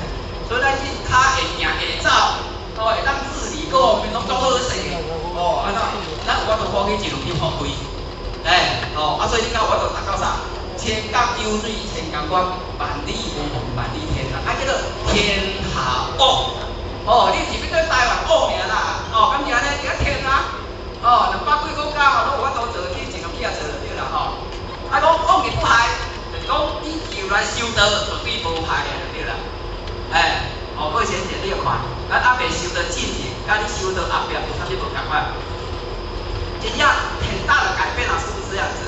所以咱這跤會行會走，哦，會當自理各方面攏足好勢的。哦，按怎？咱有法度趕緊進入去發揮。哎，哦，啊，所以你看有法度達到啥？千江有水千江月，萬里無雲萬里天啦，啊叫做天下惡。哦，你毋是欲對台灣惡爾啦，哦，敢是按呢？佇遐天啊，哦，200幾國家吼，攏有法度做去盡量去遐做就對啦吼。啊，講往而不害，就是講你求來修道，絕對無害的就對啦。哎，哦，各位先生，你著看，咱猶未修到進前，佮你修到後壁有啥物無仝款？真正很大的改變啊，是不是這樣子？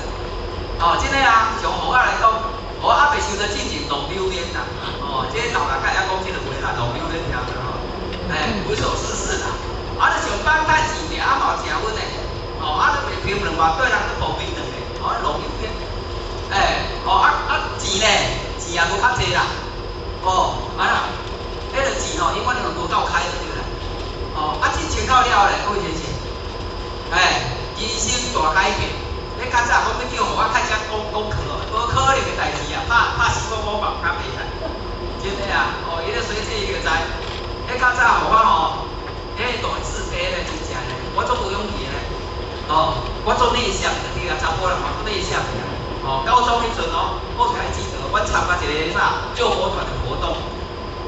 哦，真的啊，像予我來講，我猶未修道進前浪溜煙啦，哦，這老人較會曉講這個話啦，浪溜煙聽無吼？哎，無所事事啦，啊，你上班趁錢爾，啊嘛有食薰的，哦，啊，你袂平兩外哦，路右邊，欸，哦啊啊錢咧，錢也無較濟啦，哦，啊啦，彼個錢吼，永遠攏無夠開就對啦，哦，啊這穿到了咧，閣有一個錢，欸，人生大改變。你較早講欲叫予我較遮講講課，無可能的代誌啊！拍拍死我我嘛毋敢袂啊！真的啊，哦，伊咧隨這伊就知。彼較早予我吼，彼大自卑咧，真正咧，我足無勇氣咧。哦，我足內向的，對啊，查埔人嘛足內向的啊。哦，高中彼陣哦，我還記得，阮參加一个啥救國團的活動，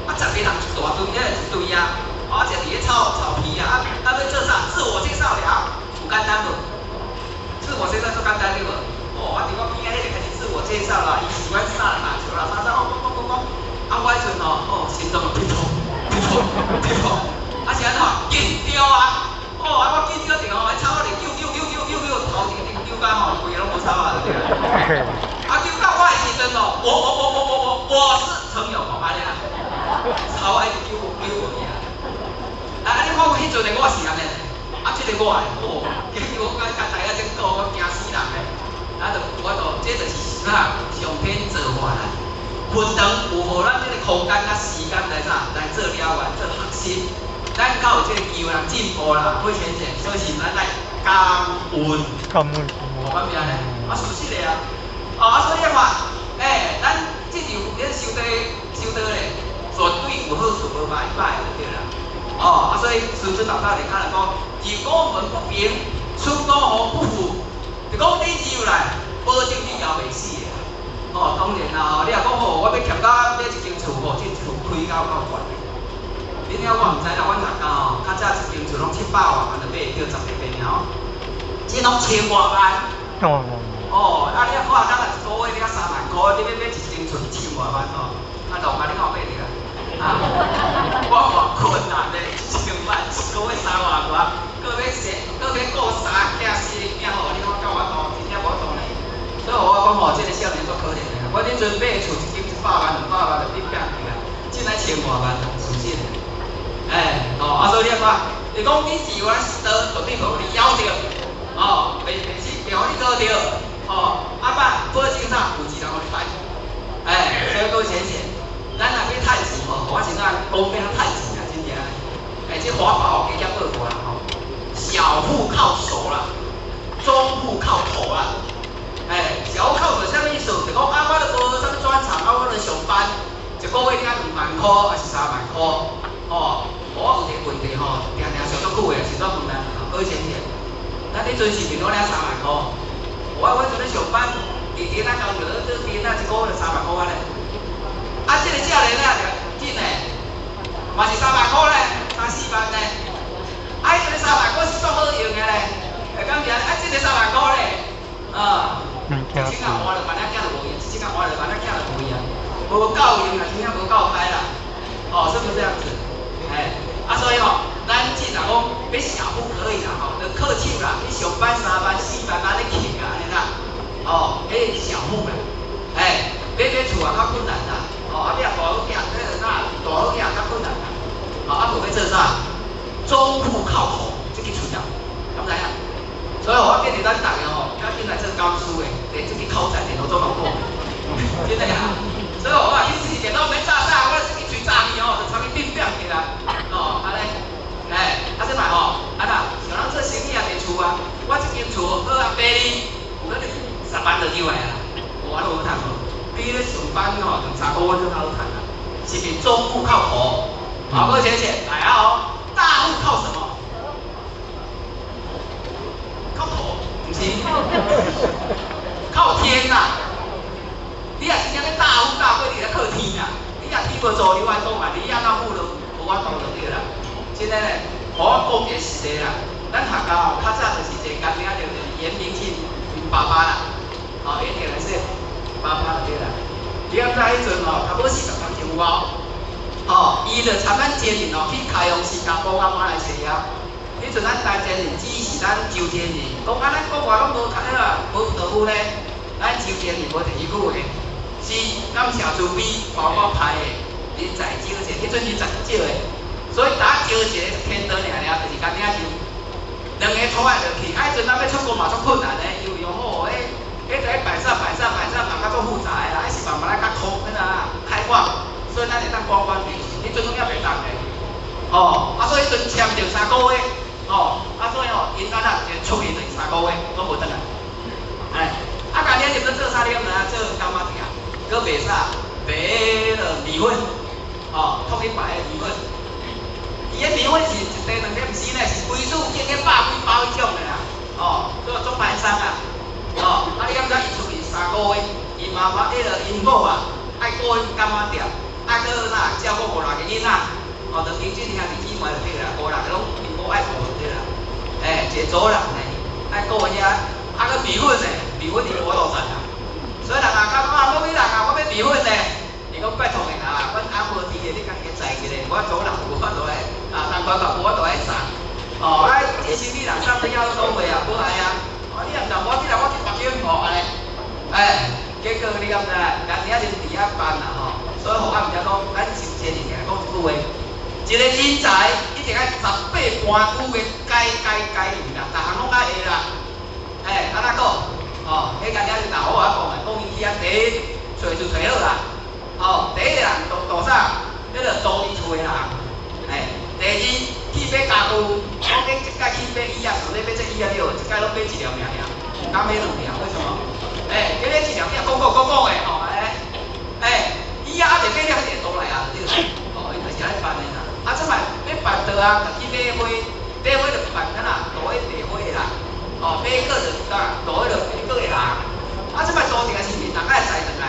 啊，10個人一大隊，彼個一隊啊，啊，就佇咧草草皮啊，啊，啊，欲做啥？自我介紹了，有簡單無？自我介紹足簡單對無？哦，我佇我邊仔彼個開始自我介紹啦，伊喜歡啥打球啦，啥啥哦，講講講講，啊，我彼陣吼，哦，心臟就噗噗噗噗噗，啊是按怎？緊張啊！哦，啊我緊張著吼，草咧揪揪揪揪揪揪，頭一個揪到吼，規个攏無草啊，對啦。啊，揪到我的時陣哦，我我我我我我我是陳永紅按呢啦，草啊一直揪揪無去啊。啊，你看彼陣的我是按呢？啊，這个我的，哦，結果我甲大家這講，我驚死人咧。啊，就我就這就是啥？上天造化啦。佛堂有予咱這个空間佮時間來啥？來做療癒、做學習。咱較有這个機會通進步啦，過前前，所以是咱來感恩。感恩。哦，感恩咧，啊，事實的啊。哦，啊，所以你看，欸，咱這場咧修道修道咧，絕對有好處無歹歹就對啦。哦，啊，所以師尊老大你看來講，入我門不平，出我門不富，就講你入來，保證你枵袂死的。哦，當然啦，吼，你若講吼，我欲欠甲買一間厝吼，這厝開到夠懸的。你聽我毋知啦，阮客家吼，較早一間厝攏700外萬就買會著10平米爾吼，這攏千外萬。哦。哦，啊，你若看咱若一个月領3萬箍，你欲買一間厝千外萬吼，啊，老啊，你敢有買著啊？啊，我看困難的，1000萬一个月3萬外，閣欲生，閣欲顧三囝四囝吼，你看夠法度，真正無法度呢。所以我講吼，這个少年足可憐的。我彼陣買厝一間100萬、200萬就變變去啊，這來千外萬，事實的。欸，哦，啊，所以你看，伊講你自我是刀，就變予你枵著，哦，袂袂死，袂予你餓著，哦，啊爸，保證啥？有錢人予你趁，欸，所以各位淺顯，咱若欲趁錢吼，我先仔講欲按怎趁錢啊，真正，欸，這華寶我加減報過啦吼，小富靠手啦，中富靠頭啦，欸，小富靠手啥物意思？就講啊，我都無啥物專長，啊，我咧上班，一个月領2萬箍，抑是3萬箍，哦。我有一個問題吼，定定想足久的，是怎問咱吼？各位先生，咱彼陣是毋是攏領3萬箍？我陣咧上班，佇電仔工作，做電仔一个月就3萬箍安呢。啊，這个少年啊，真的，嘛是3萬箍咧，三四萬咧。啊，彼個3萬箍是足好用的咧，會感覺啊，這個3萬箍咧，啊，一千仔換了萬仔囝就無用，一千仔換了萬仔囝就無用，無夠用啊，真正無夠開啦。哦，是不是這樣子？欸，啊，所以吼，咱這若講欲小富可以啦吼，就靠手啦，你上班3萬、4萬按呢去啊，按呢啦，哦，彼是小富啦，欸，買買厝也較困難啦，哦，啊，欲大好囝，彼個啥大好囝較困難啦，哦，啊，無欲做啥？中富靠口，這個出了，敢知影？所以我建議咱逐个吼，較緊來做講師的，佇這個口才電腦總講，真的啊。所以我話其實電腦免炸炸，我這個喙炸去吼，就參去變變去啦。哦，按呢，欸，啊這嘛吼，啊啦，像咱做生意也佇厝啊，我這間厝好啊，買你，有可能10萬就入來啊，無法度好趁無？比咧上班吼，兩三個月就較好趁啊。是毋是中富靠口？好，各位淺顯，來啊哦，大富靠什麼？靠頭，毋是，靠天啦！你若真正欲大富大貴，你咧靠天啊！你若天無助你，我講啊，你按怎富都無法度就對啦。真的咧，我講一个實際啦，咱客家吼，較早就是一個干名就是嚴明慶𪜶爸爸啦，哦，嚴明是爸爸就對啦。你敢知彼陣吼，差不多40年前有無？哦，伊就參咱前人哦去開往新加坡啊、馬來西亞。彼陣咱台前人指示咱周天人，講啊，咱國外攏無較彼個無道夫咧，咱周天人無提彼句話，是感謝慈悲，包括派的人才招者，彼陣人才少的，所以打招一个天道爾爾，就是干領就兩个拖仔落去，啊，彼陣咱欲出國嘛足困難的，因為吼，彼閣賣啥？賣彼个麵粉，吼，統一牌的麵粉。伊的麵粉是一袋兩袋，毋是呢，是規數經個百幾包彼種的啦，哦，做中盤商啊，哦，啊你敢知伊出去3個月，伊媽媽彼个𪜶某啊，愛顧𪜶柑仔店，啊閣啥照顧五六個囡仔，哦，就平均兄弟姊妹就對啦，五六個攏𪜶某愛顧就對啦，欸，一個組人呢，愛顧遐，啊閣麵粉呢，麵粉伊無法度賺啊，所以人啊講啊，某某人啊，我欲麵粉呢。伊講拜託你啊，阮翁無佇咧，你家己載一個，我組人無法度來，啊，人管嘛無法度來送。哦，啊，這生意人送你了倒位啊，無愛啊。哦，你若毋我你若我去北京吼按呢，哎，結果你敢知？咱遐就佇遐辦啦吼，所以予我毋知講，咱真濟人講一句話，一個人才一定愛十八般武藝，改改改啦，逐項攏愛會啦。哎，按怎講？哦，彼間遐就大好我講的，講伊去遐第一揣就揣好啦。哦，第一個人做啥？彼個租伊厝的人，哎，第二去買家具，講你一擺去買椅仔，想欲買這椅仔對，一擺攏買一粒爾爾，毋敢買兩粒，為什麼？哎，今日一粒仔講講講講的吼，哎，哎，椅仔還袂買了，彼個倒來啊，對，哦，伊就是按呢辦的啦。啊，這擺欲辦桌啊，就去買花，買花就辦啥啦？路彼賣花的啦，哦，買果就啥？路彼個賣果的人。啊，這擺租一個是毋是逐個載轉來？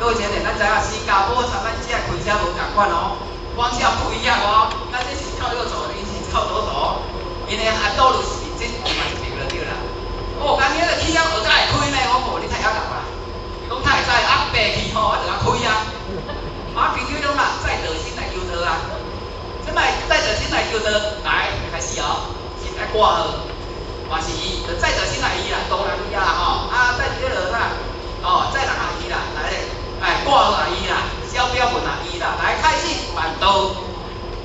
各位姐姐，咱知影新加坡咱這開車無仝款哦，方向不一樣哦。咱這是靠右走，𪜶是靠左走。𪜶的安道路是這另外一邊就對啦。哦，今日個起了學才會開呢，我講你太曉講啦。伊講太會知，啊白去吼，我就共開啊。啊，平常攏啦，載道心來求道啊。這擺載道心來求道，來開始哦，先愛掛號，嘛是伊，就載道心來伊啦，多人伊啦吼，啊載這個啥，哦，載人也伊啦，來咧。哎，掛號也伊啦，小表文也伊啦，來開始辦桌。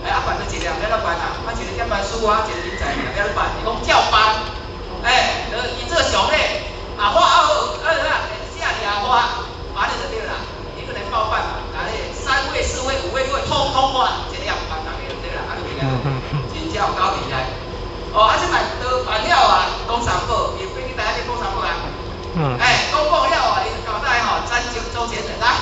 哎，啊辦咗一粒，欲按怎辦啊？啊一個點辦書啊，一個人才，欲按怎辦？伊講照辦。哎，就伊做上咧，啊畫好，啊啥，寫掠畫，按呢就對啦。一個人包辦嘛，來咧，三位、四位、五位、六位，通通畫，一粒辦逐個就對啦，按呢就真正有夠厲害。哦，啊這擺都辦了啊，講三寶，伊飛去台灣去講三寶啊。哎，講講了啊，伊就交代吼，咱就周杰倫來，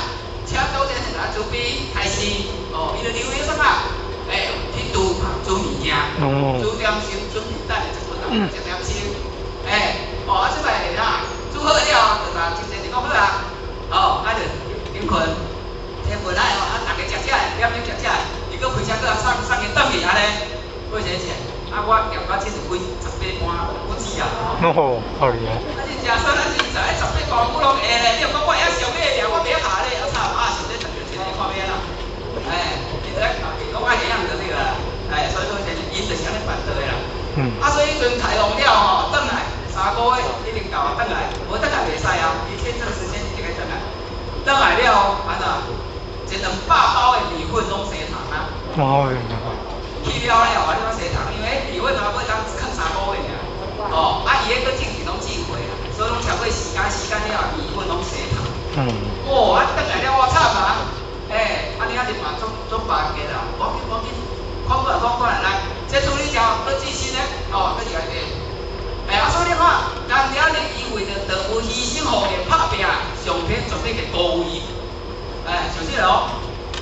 請周杰倫來準備開始。哦，伊就留言啥啊？哎，去煮煮物件，煮點心，準備等下一陣人食點心。哎，哦，啊這擺啊，煮好了，就甲真濟就講好啊。哦，啊就臨困，天回來哦，啊逐家食食的，點點食食的，伊閣開車閣送送𪜶轉去按呢，過一個錢。啊，我業到這是幾十八般武技啊！哦，好厲害！啊，真正說咱真在十八般武攏會咧，你若講我會曉上尾爾，我袂曉下咧，啊慘啊，上尾十個一個看欲按怎？哎，伊就咧講愛會曉就對啦。哎，所以說就是𪜶就是按呢辦桌的啦。啊，所以彼陣開放了吼，轉來3個月一定到啊，轉來，無轉來袂使啊，伊簽證時間一定愛轉來。轉來了，按怎？一兩百包的麵粉攏生蟲啊！哦。去了了啊，你講生蟲，因為麵粉啊，買當囥3個月爾。哦，啊，伊彼個進前攏寄貨啦，所以攏超過時間，時間了麵粉攏生蟲。哦，啊，轉來了我慘啊！欸，按呢啊就嘛總總辦個啦，無要緊無要緊，看過來看過來來，這處理了，閣繼續呢，哦，閣入來個。欸，啊，所以你看，當了呢，伊為著當有犧牲奉獻拍拚，上天絕對會高位。欸，就是哦，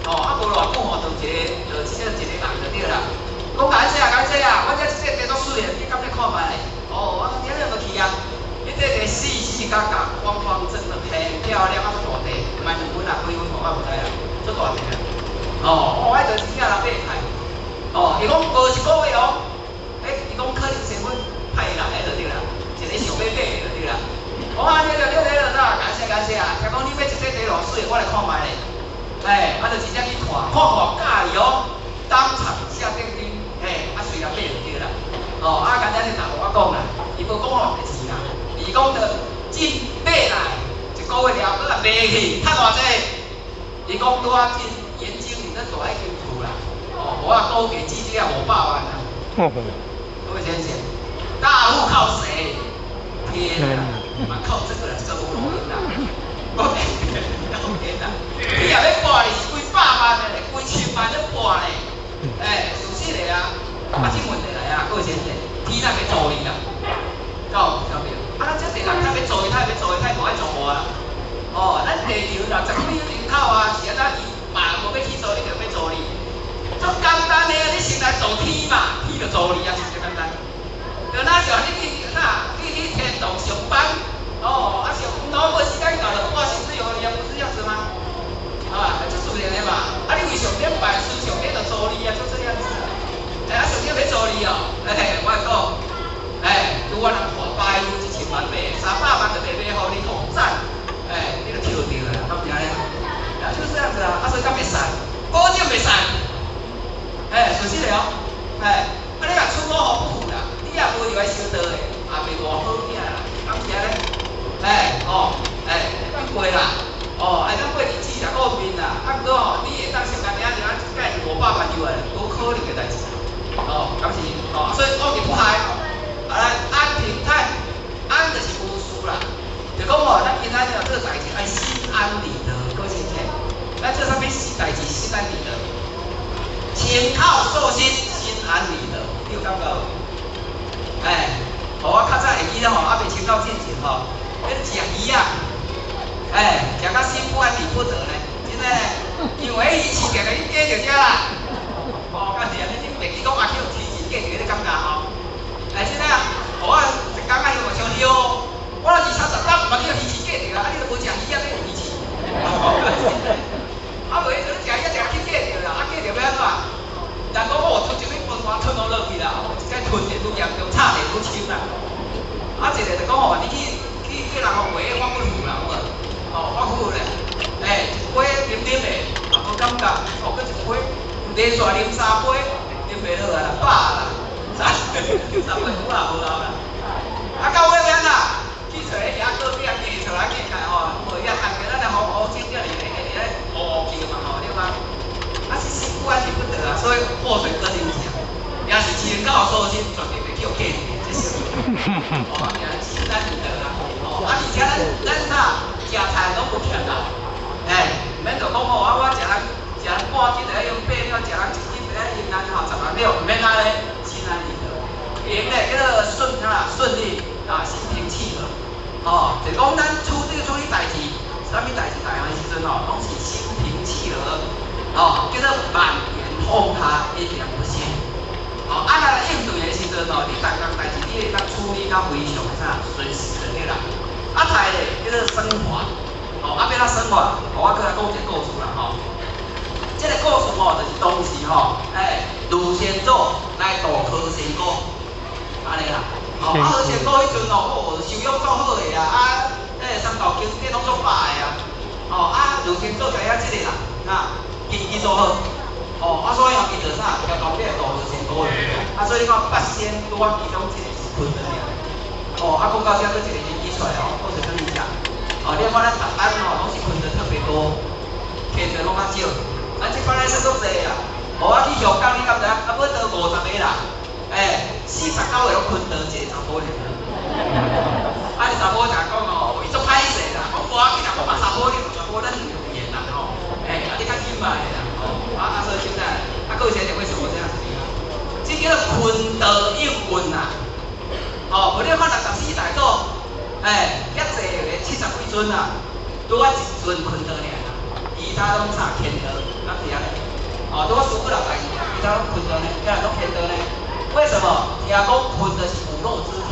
哦，啊無偌久吼，就一個，就這一個人就對啦。講歹勢啊，歹勢啊，我這這塊足媠的，你敢欲看覓咧？哦，我講今日無去啊。彼這塊四四角角、方方正正、很漂亮啊，足大塊，毋知兩分啊，幾分我毋知啦，足大塊啊。哦，我就真正人買菜。哦，伊講無一個月哦，欸，伊講可能是阮派人來就對啦，一個想欲買的就對啦。我按呢就對對啦，感謝感謝啊！聽講你買一塊地偌媠，我來看覓咧。欸，啊就真正去看，看看佮意哦，當場下訂單，嘿，啊隨來買就對啦。哦，啊簡單就若予我講啦，伊無講偌濟錢啦，伊講著進買來一個月了，閣來賣去，趁偌濟？伊講拄仔進研究院咧大一間厝啦，哦，無啊估計至少也500萬啦。各位先生，大富靠誰？天啊，嘛靠這個啦，這個無路用啦。我講天啊，你若欲博是幾百萬的咧，幾千萬咧博咧，欸，事實的啊。啊，這問題來啊，各位先生，天若欲助伊啦，敢有聽袂？啊，咱這濟人較欲助伊，較欲助伊，較無愛助我啦。哦，咱地球60幾是按怎？伊嘛無欲起訴你，就欲做你。足簡單的，你先來造天嘛，天就造你啊，是這簡單。就若像你去哪，你去天堂上班，哦，啊上腦無時間到就掛薪水予你啊，不是這樣子嗎？啊，這自然的嘛。啊，你為上帝辦事，上帝就助你啊，就這樣子。哎，啊，上帝欲助你哦，嘿，我講，哎，拄我人破百1000萬買，300萬就買買予你好讚，哎，你就跳著啦，敢毋是按呢？啊，就是這樣子啊，啊，所以敢袂使，保證袂使。哎，事實的哦，哎，啊，你若出五予不符啦，你也無入來修道的，也袂偌好囝啦，敢是按呢？哎，哦，哎，會當過啦，哦，會當過日子啦，顧面啦，啊，毋過吼，你會當上工領就按這蓋500萬入來，無可能的代誌，哦，敢是？哦，所以往日不害，啊來安平泰，安就是無事啦，就講吼，咱今仔日做代誌愛心安理得，閣清楚。咱做啥物代誌心安理得？清口素心，心安理得，你有感覺無？哎，我較早會記得吼，猶未清口進前吼，彼食魚啊，哎，食甲心不安理不得呢，真的，因為魚翅定定去過著遮啦。哦，敢是按呢？你袂記講啊，去予魚翅過著彼個感覺吼。哎，真的啊，我一工啊，像像尿，我20、30冬嘛去予魚翅過著啊，啊，你都無食魚啊，欲有魚翅？啊，無彼陣食魚啊，食去過著啦，啊，過著欲按怎？人講我吞一物飯，吞攏落去啦，一擺吞會愈嚴重，插會愈深啦。啊，一個就講吼，你去去叫人吼畫反骨符啦，有無？哦，反骨符咧，欸，一杯啉啉的，也無感覺，哦，閣一杯連續啉三杯，啉袂落啊啦，飽啦，啉三杯有啊無效啦。啊，到尾欲按怎？去揣彼野果餅，去出來見開吼，無遐通叫咱來風烏青這裡咧，咧烏烏叫嘛吼，對嗎？啊是心不安理不得啊，所以禍水閣啉食，也是清口素心，絕對袂去予過著，這是。哦，啊，心安理得啦，哦，啊，而且咱咱啥食菜攏無欠啦，哎，毋免就講吼，啊，我食人食人半斤就愛用8兩，食人1斤就愛用咱吼10萬兩，毋免按呢，心安理得。閒咧叫做順啊順利啊，心平氣和。哦，就講咱處理處理代誌，啥物代誌大項的時陣吼，攏是心平氣和，哦，叫做滿緣通達，一點不懈。哦，啊，若應對的時陣吼，你逐項代誌你會當處理甲非常的啥順勢就對啦。啊，太咧叫做升華，哦，啊，欲按怎升華？我閣來講一個故事啦吼。這個故事吼，就是當時吼，哎，呂仙祖來渡何仙姑，按呢啦。哦，啊，何仙姑彼陣哦，哦，修養足好的啊，啊，欸，三道經典攏足飽的啊。哦，啊，呂仙祖知影這個人，啊，根基足好。哦，啊，所以吼，伊就啥，共講欲來渡何仙姑去。啊，所以你看八仙拄仔其中一個是坤道爾。哦，啊，講到這，閣一個引起出來哦，我就跟你講。哦，你看咱台灣吼，攏是坤道特別多，天道攏較少。咱這擺咧算足濟啊。哦，我去香港，你敢知影？啊，欲到50個啦。欸，49個攏坤道，一個查埔爾。啊，你查某就講哦，伊足歹勢啦，講無要緊啦，我嘛查埔爾，查埔咱是有緣啦吼。欸，啊，你較緊嘛的啦，吼。啊啊，所以現在，啊，閣有誰為什麼這樣子？這叫做坤道應運啦。哦，無你看64大祖，欸，遐濟個70幾尊啊，拄仔一尊坤道爾啦，其他攏啥乾道，敢是按呢？哦，拄仔輸過六代爾，其他攏坤道呢，遐攏乾道呢？為什麼？聽講坤道是骨肉之體，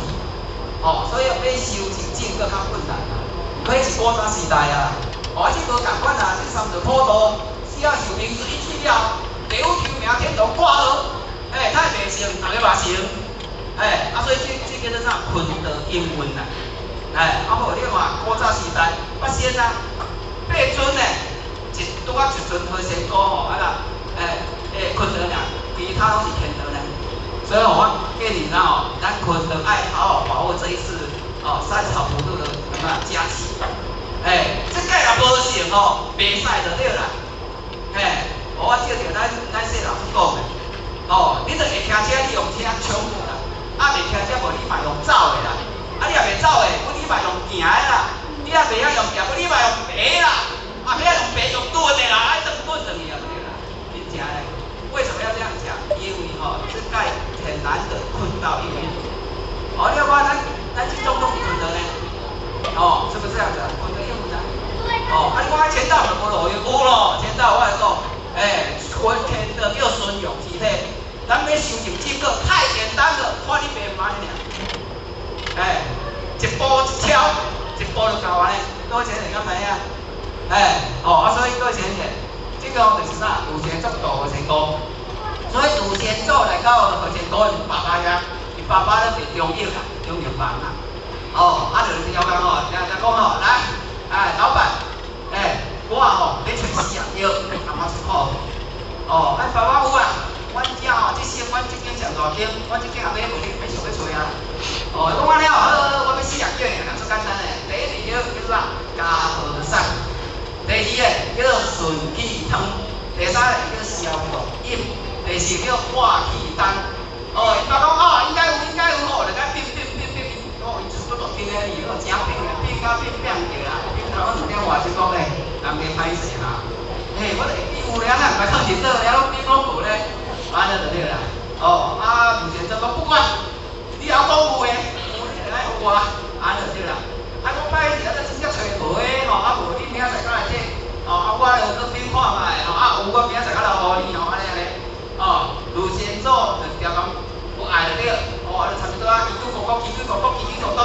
哦，所以欲修成正閣較困難啦。彼是古早時代啊，哦，啊，這無仝款啊，這三道普渡，死啊受命一去了，地獄求名天堂掛號，欸，太袂成，逐个嘛成，欸，啊，所以這這叫做啥？坤道應運啦，欸，啊無你看古早時代，八仙啊，八尊呢，一拄仔一尊何仙姑吼，啊啦，欸欸，坤道爾，其他攏是乾道呢。所以我建議咱吼，咱坤道愛好好把握這一次哦三朝普渡的什麼佳期。欸，這屆若無成吼，袂使就對啦。欸，我照著咱咱謝老師講的，哦，你著會騎車，你用車衝去啦；啊，袂騎車無，你嘛用走的啦。啊，你若袂走的，你嘛用行的啦。你若袂曉用行，你嘛用爬啦。啊，袂曉用爬用蹲的啦，愛轉滾轉去啊，對啦。真正的，為什麼要這樣講？因為吼，這屆很難得坤道應運。哦，你看咱咱這種攏是坤道呢，哦，是不是這樣子？坤道應運啊。哦，啊你講啊簽到就無路用，有咯，簽到我來講，欸，簽到叫信用字體，咱欲收入資料太簡單了，看你爸媽爾。欸，一步一敲，一步就到按呢，各位先生敢知影？欸，哦，啊，所以各位先生，這個就是啥？呂先祖導何仙姑，所以呂先祖來到何仙姑𪜶爸爸遐，伊爸爸咧佇中藥啦，中藥房啦。哦，啊，就是要講吼，聽聽講吼，來，哎，老闆，欸，我吼欲揣四樣藥，共我一箍。哦，啊，爸爸有啊，阮遮吼，這省阮這間上大間，阮這間也買無你欲想欲揣啊。哦，講按呢哦，好好，我欲四樣藥爾，足簡單的。第一個藥叫做啥？加和散。第二个叫做順氣湯。第三个叫消毒飲。第四個叫化氣丹。哦，伊爸講哦，應該有，應該有吼，就甲變變變變，哦，伊出足大間的，伊個誠變的，變甲變變著啦。變頭兩點外鐘講咧，人家歹勢哈。嘿，我就會記有咧，啊，毋知囥佇佗咧，攏變攏無咧，按呢就對啦。哦，啊，呂先生講不管，你枵講有的，有你就愛予我，按呢就對啦。啊，講歹勢，啊，這真正揣無的吼，啊無你明仔載過來這，哦，啊我就閣變看覓，吼，啊有我明仔載過來予你吼，按呢按呢。哦，呂先祖就定講無愛就對，哦，就差不多啊，嘰嘰咕咕，嘰嘰咕咕，嘰嘰咕咕，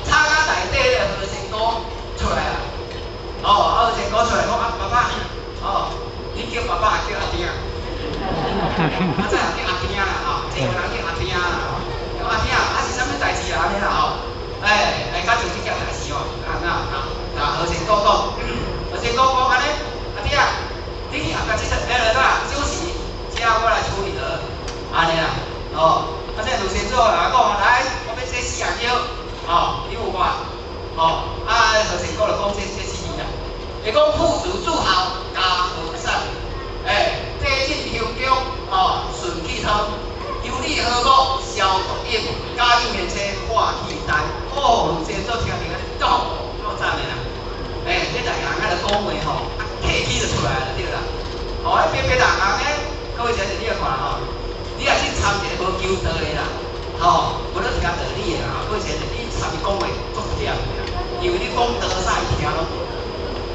吵到內底咧何仙姑出來啊。哦，何仙姑出來講啊，爸爸，哦，你叫爸爸還叫阿丁啊？啊，這叫阿丁啦，吼，這個人叫阿丁啦，吼，叫阿丁啊，啊是啥物代誌啊？按呢啦吼，欸，欸，較像這件代誌哦，啊那啊，啊何仙姑講，何仙姑講按呢，阿丁啊，你去後壁這出，欸，來啥？小事，這我來處理了，按呢啦，哦，啊這呂先祖來講，來，我欲這四樣藥，哦，你有無？哦，啊何仙姑就講這四字啦，伊講朴子煮好加和散，欸，地震香姜，哦，順氣湯，優利和睦消毒飲，加油棉車化氣丹，哦，呂先祖聽著按呢，足足讚的啦，欸，這內行仔就講話吼，啊，客氣就出來就對啦。哦，彼別別人行咧，各位先生你來看吼，你若去參一個無求道的啦，吼，無咧一共道理的啦，各位先生，你參伊講話足忝的啦，因為你講多啥伊聽攏無。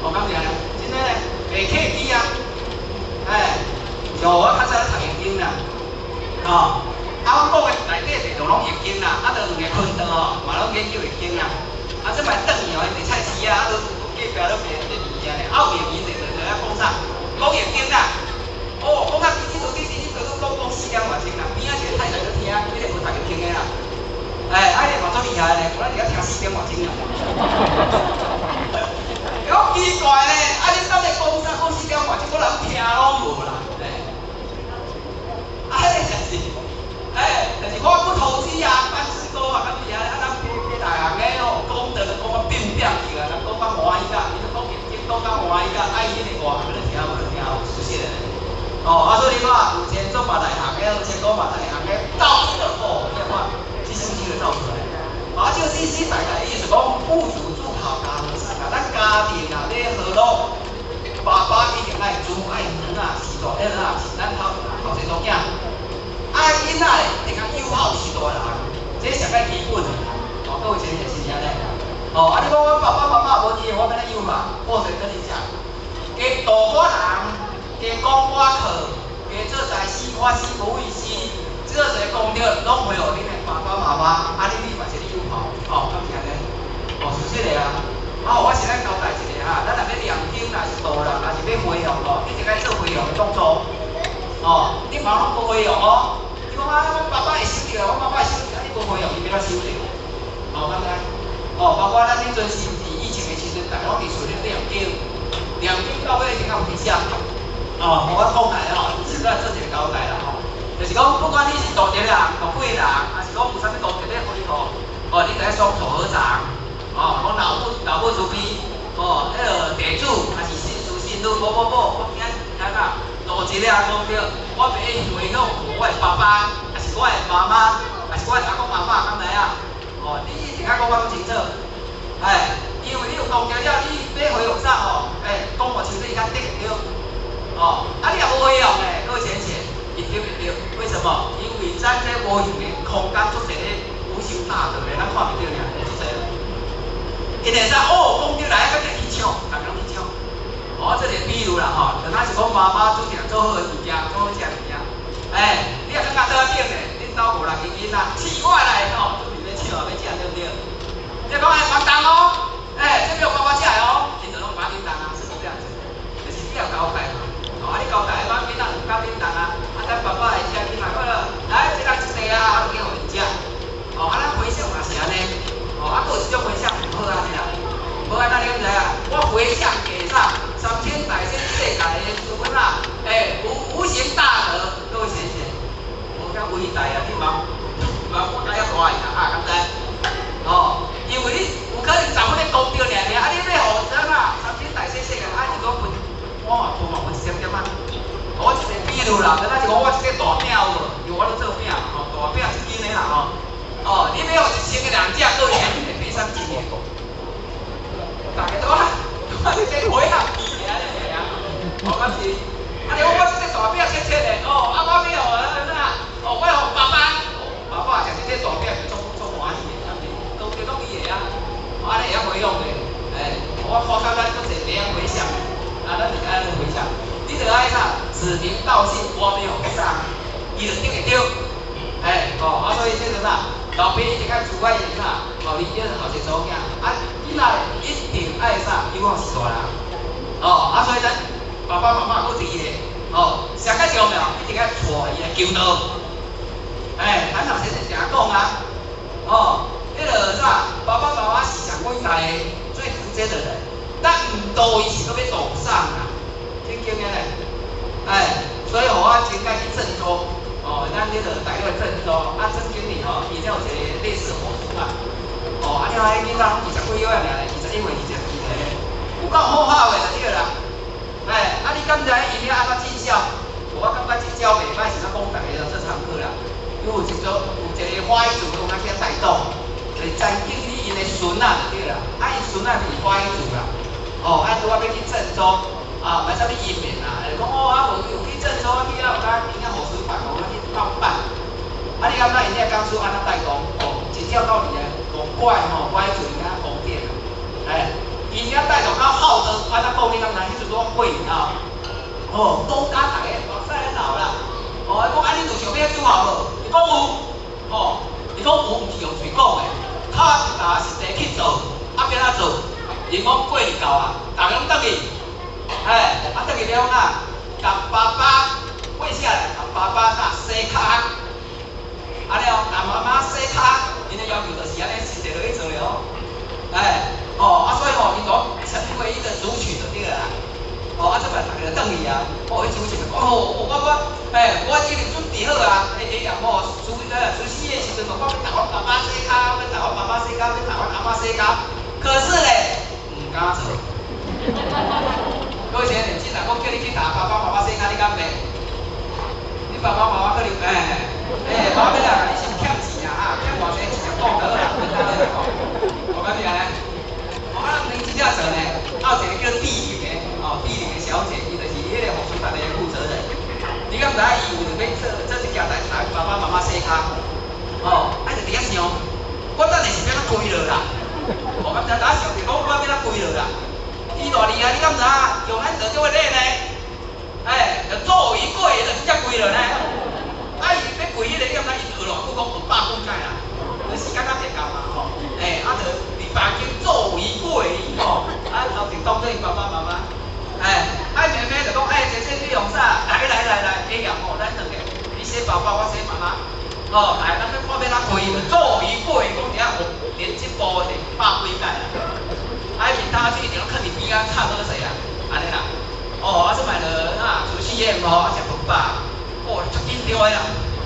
哦，敢是按呢？真的咧，袂客氣啊，欸，像我較早咧讀易經啦，吼，啊，阮講的內底內容攏易經啦，啊，就兩个坤道吼，嘛攏研究易經啦。啊，這擺轉去吼，伊佇菜市啊，啊，都隔壁攏賣賣物件咧，啊，有閒閒就就遐講啥？講易經啦。哦，講啊，滴滴嘟滴滴滴嘟嘟，講講4點外鐘啦，邊仔一個太太咧聽，彼個無讀易經的啦。欸，啊，彼個嘛足厲害咧，我咧佇遐聽4點外鐘啦。好奇怪咧，啊，你到底講啥？講4點外鐘，我人聽攏無啦。欸，啊，彼個就是，欸，就是我不投機啊，辦事多啊，敢是啊，啊，咱別別內行的哦，講道就講甲變變去啊，人講甲歡喜甲，伊就講易經講甲歡喜甲，啊，伊彼個外行咧聽無咧聽有出息咧。哦，啊，所以你看，有錢做嘛內行的，有錢講嘛內行的，到底就哦，你看，這首詩就走出來。啊，這個意思大概意思講，富足煮好家和善啊，咱家庭啊欲和樂，爸爸一定愛煮愛孫仔是大，彼個啊是咱頭頭前查某囝，啊囡仔咧一定愛友好是大人，這上較基本的。哦，各位先生是毋是按呢？哦，啊你講阮爸爸媽媽無佇，我欲按怎友好？我就跟你講，加度我人，加講我課，加做大師，我死無意思。這個功德攏會予恁的爸爸媽媽，啊，你嘛是咧友好，哦，敢是按呢？哦，是這個啊。啊，我先來交代一下哈，咱若欲念經，若是度人，若是欲回向哦，你一定愛做回向的動作。哦，你毋通攏無回向哦。你講啊，阮爸爸會收著，阮媽媽會收著，啊，你無回向，伊欲按怎收著？哦，敢知？哦，包括咱彼陣時佇疫情的時陣，逐家攏佇厝裡念經，念經到尾一定愛有題寫。哦，我講來吼，實在做一個交代啦吼。就是講，不管你是度一個人、度幾個人，還是講有啥物功德咧回向，哦，你就愛雙手合掌，哦，講老母老母慈悲，哦，彼个地主，還是信叔信女，某某某，我今仔日啊，度一個人功德，我欲回向我的爸爸，還是我的媽媽，還是我的阿公阿嬤，敢知影？哦，你一定愛講甲足清楚，哎，因為你有功德了，你欲回向啥吼？哎，講無清楚，伊較得會著。哦，啊，你若無回向咧，閣淺淺，伊得袂著。為什麼？因為咱這無形的空間足濟咧，無形大德咧，咱看袂著爾，足濟。伊會使哦，講著來，閣去搶，逐家攏去搶。哦，這個比如啦吼，就若是講媽媽煮一個做好的物件，做好食的物件，欸，你若感覺桌仔頂咧，恁兜五六個囡仔，試我來吼，準備欲搶欲食對毋對？你講欸，莫動哦，欸，這欲予爸爸食的哦，𪜶就攏無緊動啊，是不是這樣子？就是你有交代嘛，哦，啊你交代，無囡仔毋敢恁動啊，啊等爸爸來食起來，好了，來，一人一塊啊，啊就去予𪜶食。哦，啊咱回向嘛是按呢，哦，啊閣有一種回向毋好按呢啦，無按呢你敢知影？我回向給啥？三千大千世界的諸佛啊，欸，無無形大德，各位顯現，無遐偉大啊！你嘛嘛我較遐大去啦，啊，敢知？哦，因為你有可能十分的功德爾爾，啊，你欲予啥啊？三千大千世界，啊，伊講分，我嘛分嘛分一點點啊。我一個比如啦，敢若是講我這個大餅有無？因為我咧做餅吼，大餅一斤的啦吼。哦，你欲予1000個人食，各位顯現會變啥物情形？大家都啊，我這個回向皮爾爾啊，哦，敢是？啊，你講我這個大餅切切的，哦，啊，我欲予啥？哦，我予爸爸，爸爸食這個大餅就足足歡喜的，敢是？都叫攏伊的啊，按呢會曉回向的，欸，我看較咱閣濟會曉回向，啊，咱就是按呢回向。你著愛啥？指名道姓，我沒有啥，伊就得會著。欸，哦，啊，所以這個啥？老爸一定愛慈愛伊啥？哦，你這後一個查某囝，啊，囡仔一定愛啥？因為我是大人。哦，啊，所以咱爸爸媽媽閣佇咧，哦，上較重要，一定愛帶伊來求道。欸，譚老先生定講啊，哦，彼個啥？爸爸媽媽是上偉大的、最直接的人，咱毋導伊是閣欲導啥啊？真經的咧，欸，所以我真愛去鄭州，哦，咱彼個大陸的鄭州，啊，曾經理吼，伊才有一個類似火書啊，哦，啊，了彼囡仔攏20幾歲爾爾，21歲、22歲咧，有夠好好的就對啦。欸，啊，你敢知𪜶遐按怎盡孝？我感覺這招袂歹，是怎講逐个這堂課啦。因為有一組有一個花藝組攏去遐帶動，就是曾經理𪜶的孫仔就對啦，啊，𪜶孫仔是花藝組啦，哦，啊，拄仔欲去鄭州。啊，買啥物伊麵啊？就講哦，啊無有去鄭州啊，去遐有甲𪜶遐予水辦，予去鬥辦。啊，你感覺𪜶遐講師按怎帶動？哦，一跳到佇個戇怪吼，我迄陣遐宮殿啊，欸，𪜶遐帶動較好的，按怎講你敢知？彼陣拄過年啊，哦，講甲逐个目屎咧流啦。哦，伊講啊，恁有想欲拄好無？伊講有，哦，伊講有，毋是用喙講的，跤實踏實地去做，啊，欲按怎做？𪜶講過年到啊，逐个攏轉去。欸，啊，轉去了啊，共爸爸跪下來，共爸爸啥洗跤，啊了，共媽媽洗跤，𪜶的要求就是按呢，實際落去做了。欸，哦，啊，所以吼，𪜶講成為一個族群就對了啦。哦，啊，這擺逐个就轉去啊，哦，彼主席就講，哦，我，欸，我已經準備好啊，欸欸吼，除夕夜時陣，我欲共阮爸爸洗跤，欲共阮媽媽洗跤，欲共阮阿嬤洗跤，可是咧，毋敢做。各位先生，既然講叫你去共爸爸媽媽洗跤，你敢袂？你爸爸媽媽可能，欸，欸，媽咪啦，你是欠錢啊，欠偌濟直接講就好啦，簡單來講，我講是按呢。哦，啊，恁真正做呢，啊有一個叫地靈的，哦，地靈的小姐，伊就是彼個護士團的負責人。你敢知影伊有欲做做一件代志，共爸爸媽媽洗跤？哦，啊就佇遐想，我等下是欲按怎跪落啦？我敢知影，想著講我欲按怎跪落啦？伊偌厲害，你敢知影？用咱做這個禮呢？欸，就做一跪，就直接跪落呢。啊，伊欲跪彼個，你敢知伊學偌久？講學百幾擺啦，時間較濟夠嘛吼。欸，啊，就佇房間做一跪吼，啊，頭前當做𪜶爸爸媽媽。欸，啊妹妹就講，欸，姐姐你用啥？來來來來，哎呀吼，咱兩個，你洗爸爸，我洗媽媽。哦，來，咱欲看欲按怎跪，做一跪，講佇遐學連這步是百幾擺啦。啊，面頭去一定攏囥佇邊仔差好勢啊，按呢啦。哦，啊，這擺就啊，除夕夜吼，啊，食飯飽，哦，足緊張的啦，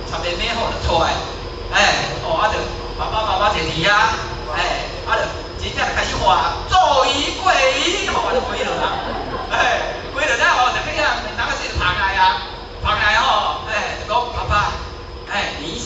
插妹妹好就出來，欸，哦，啊就爸爸媽媽坐佇遐，欸，啊就真正就開始畫，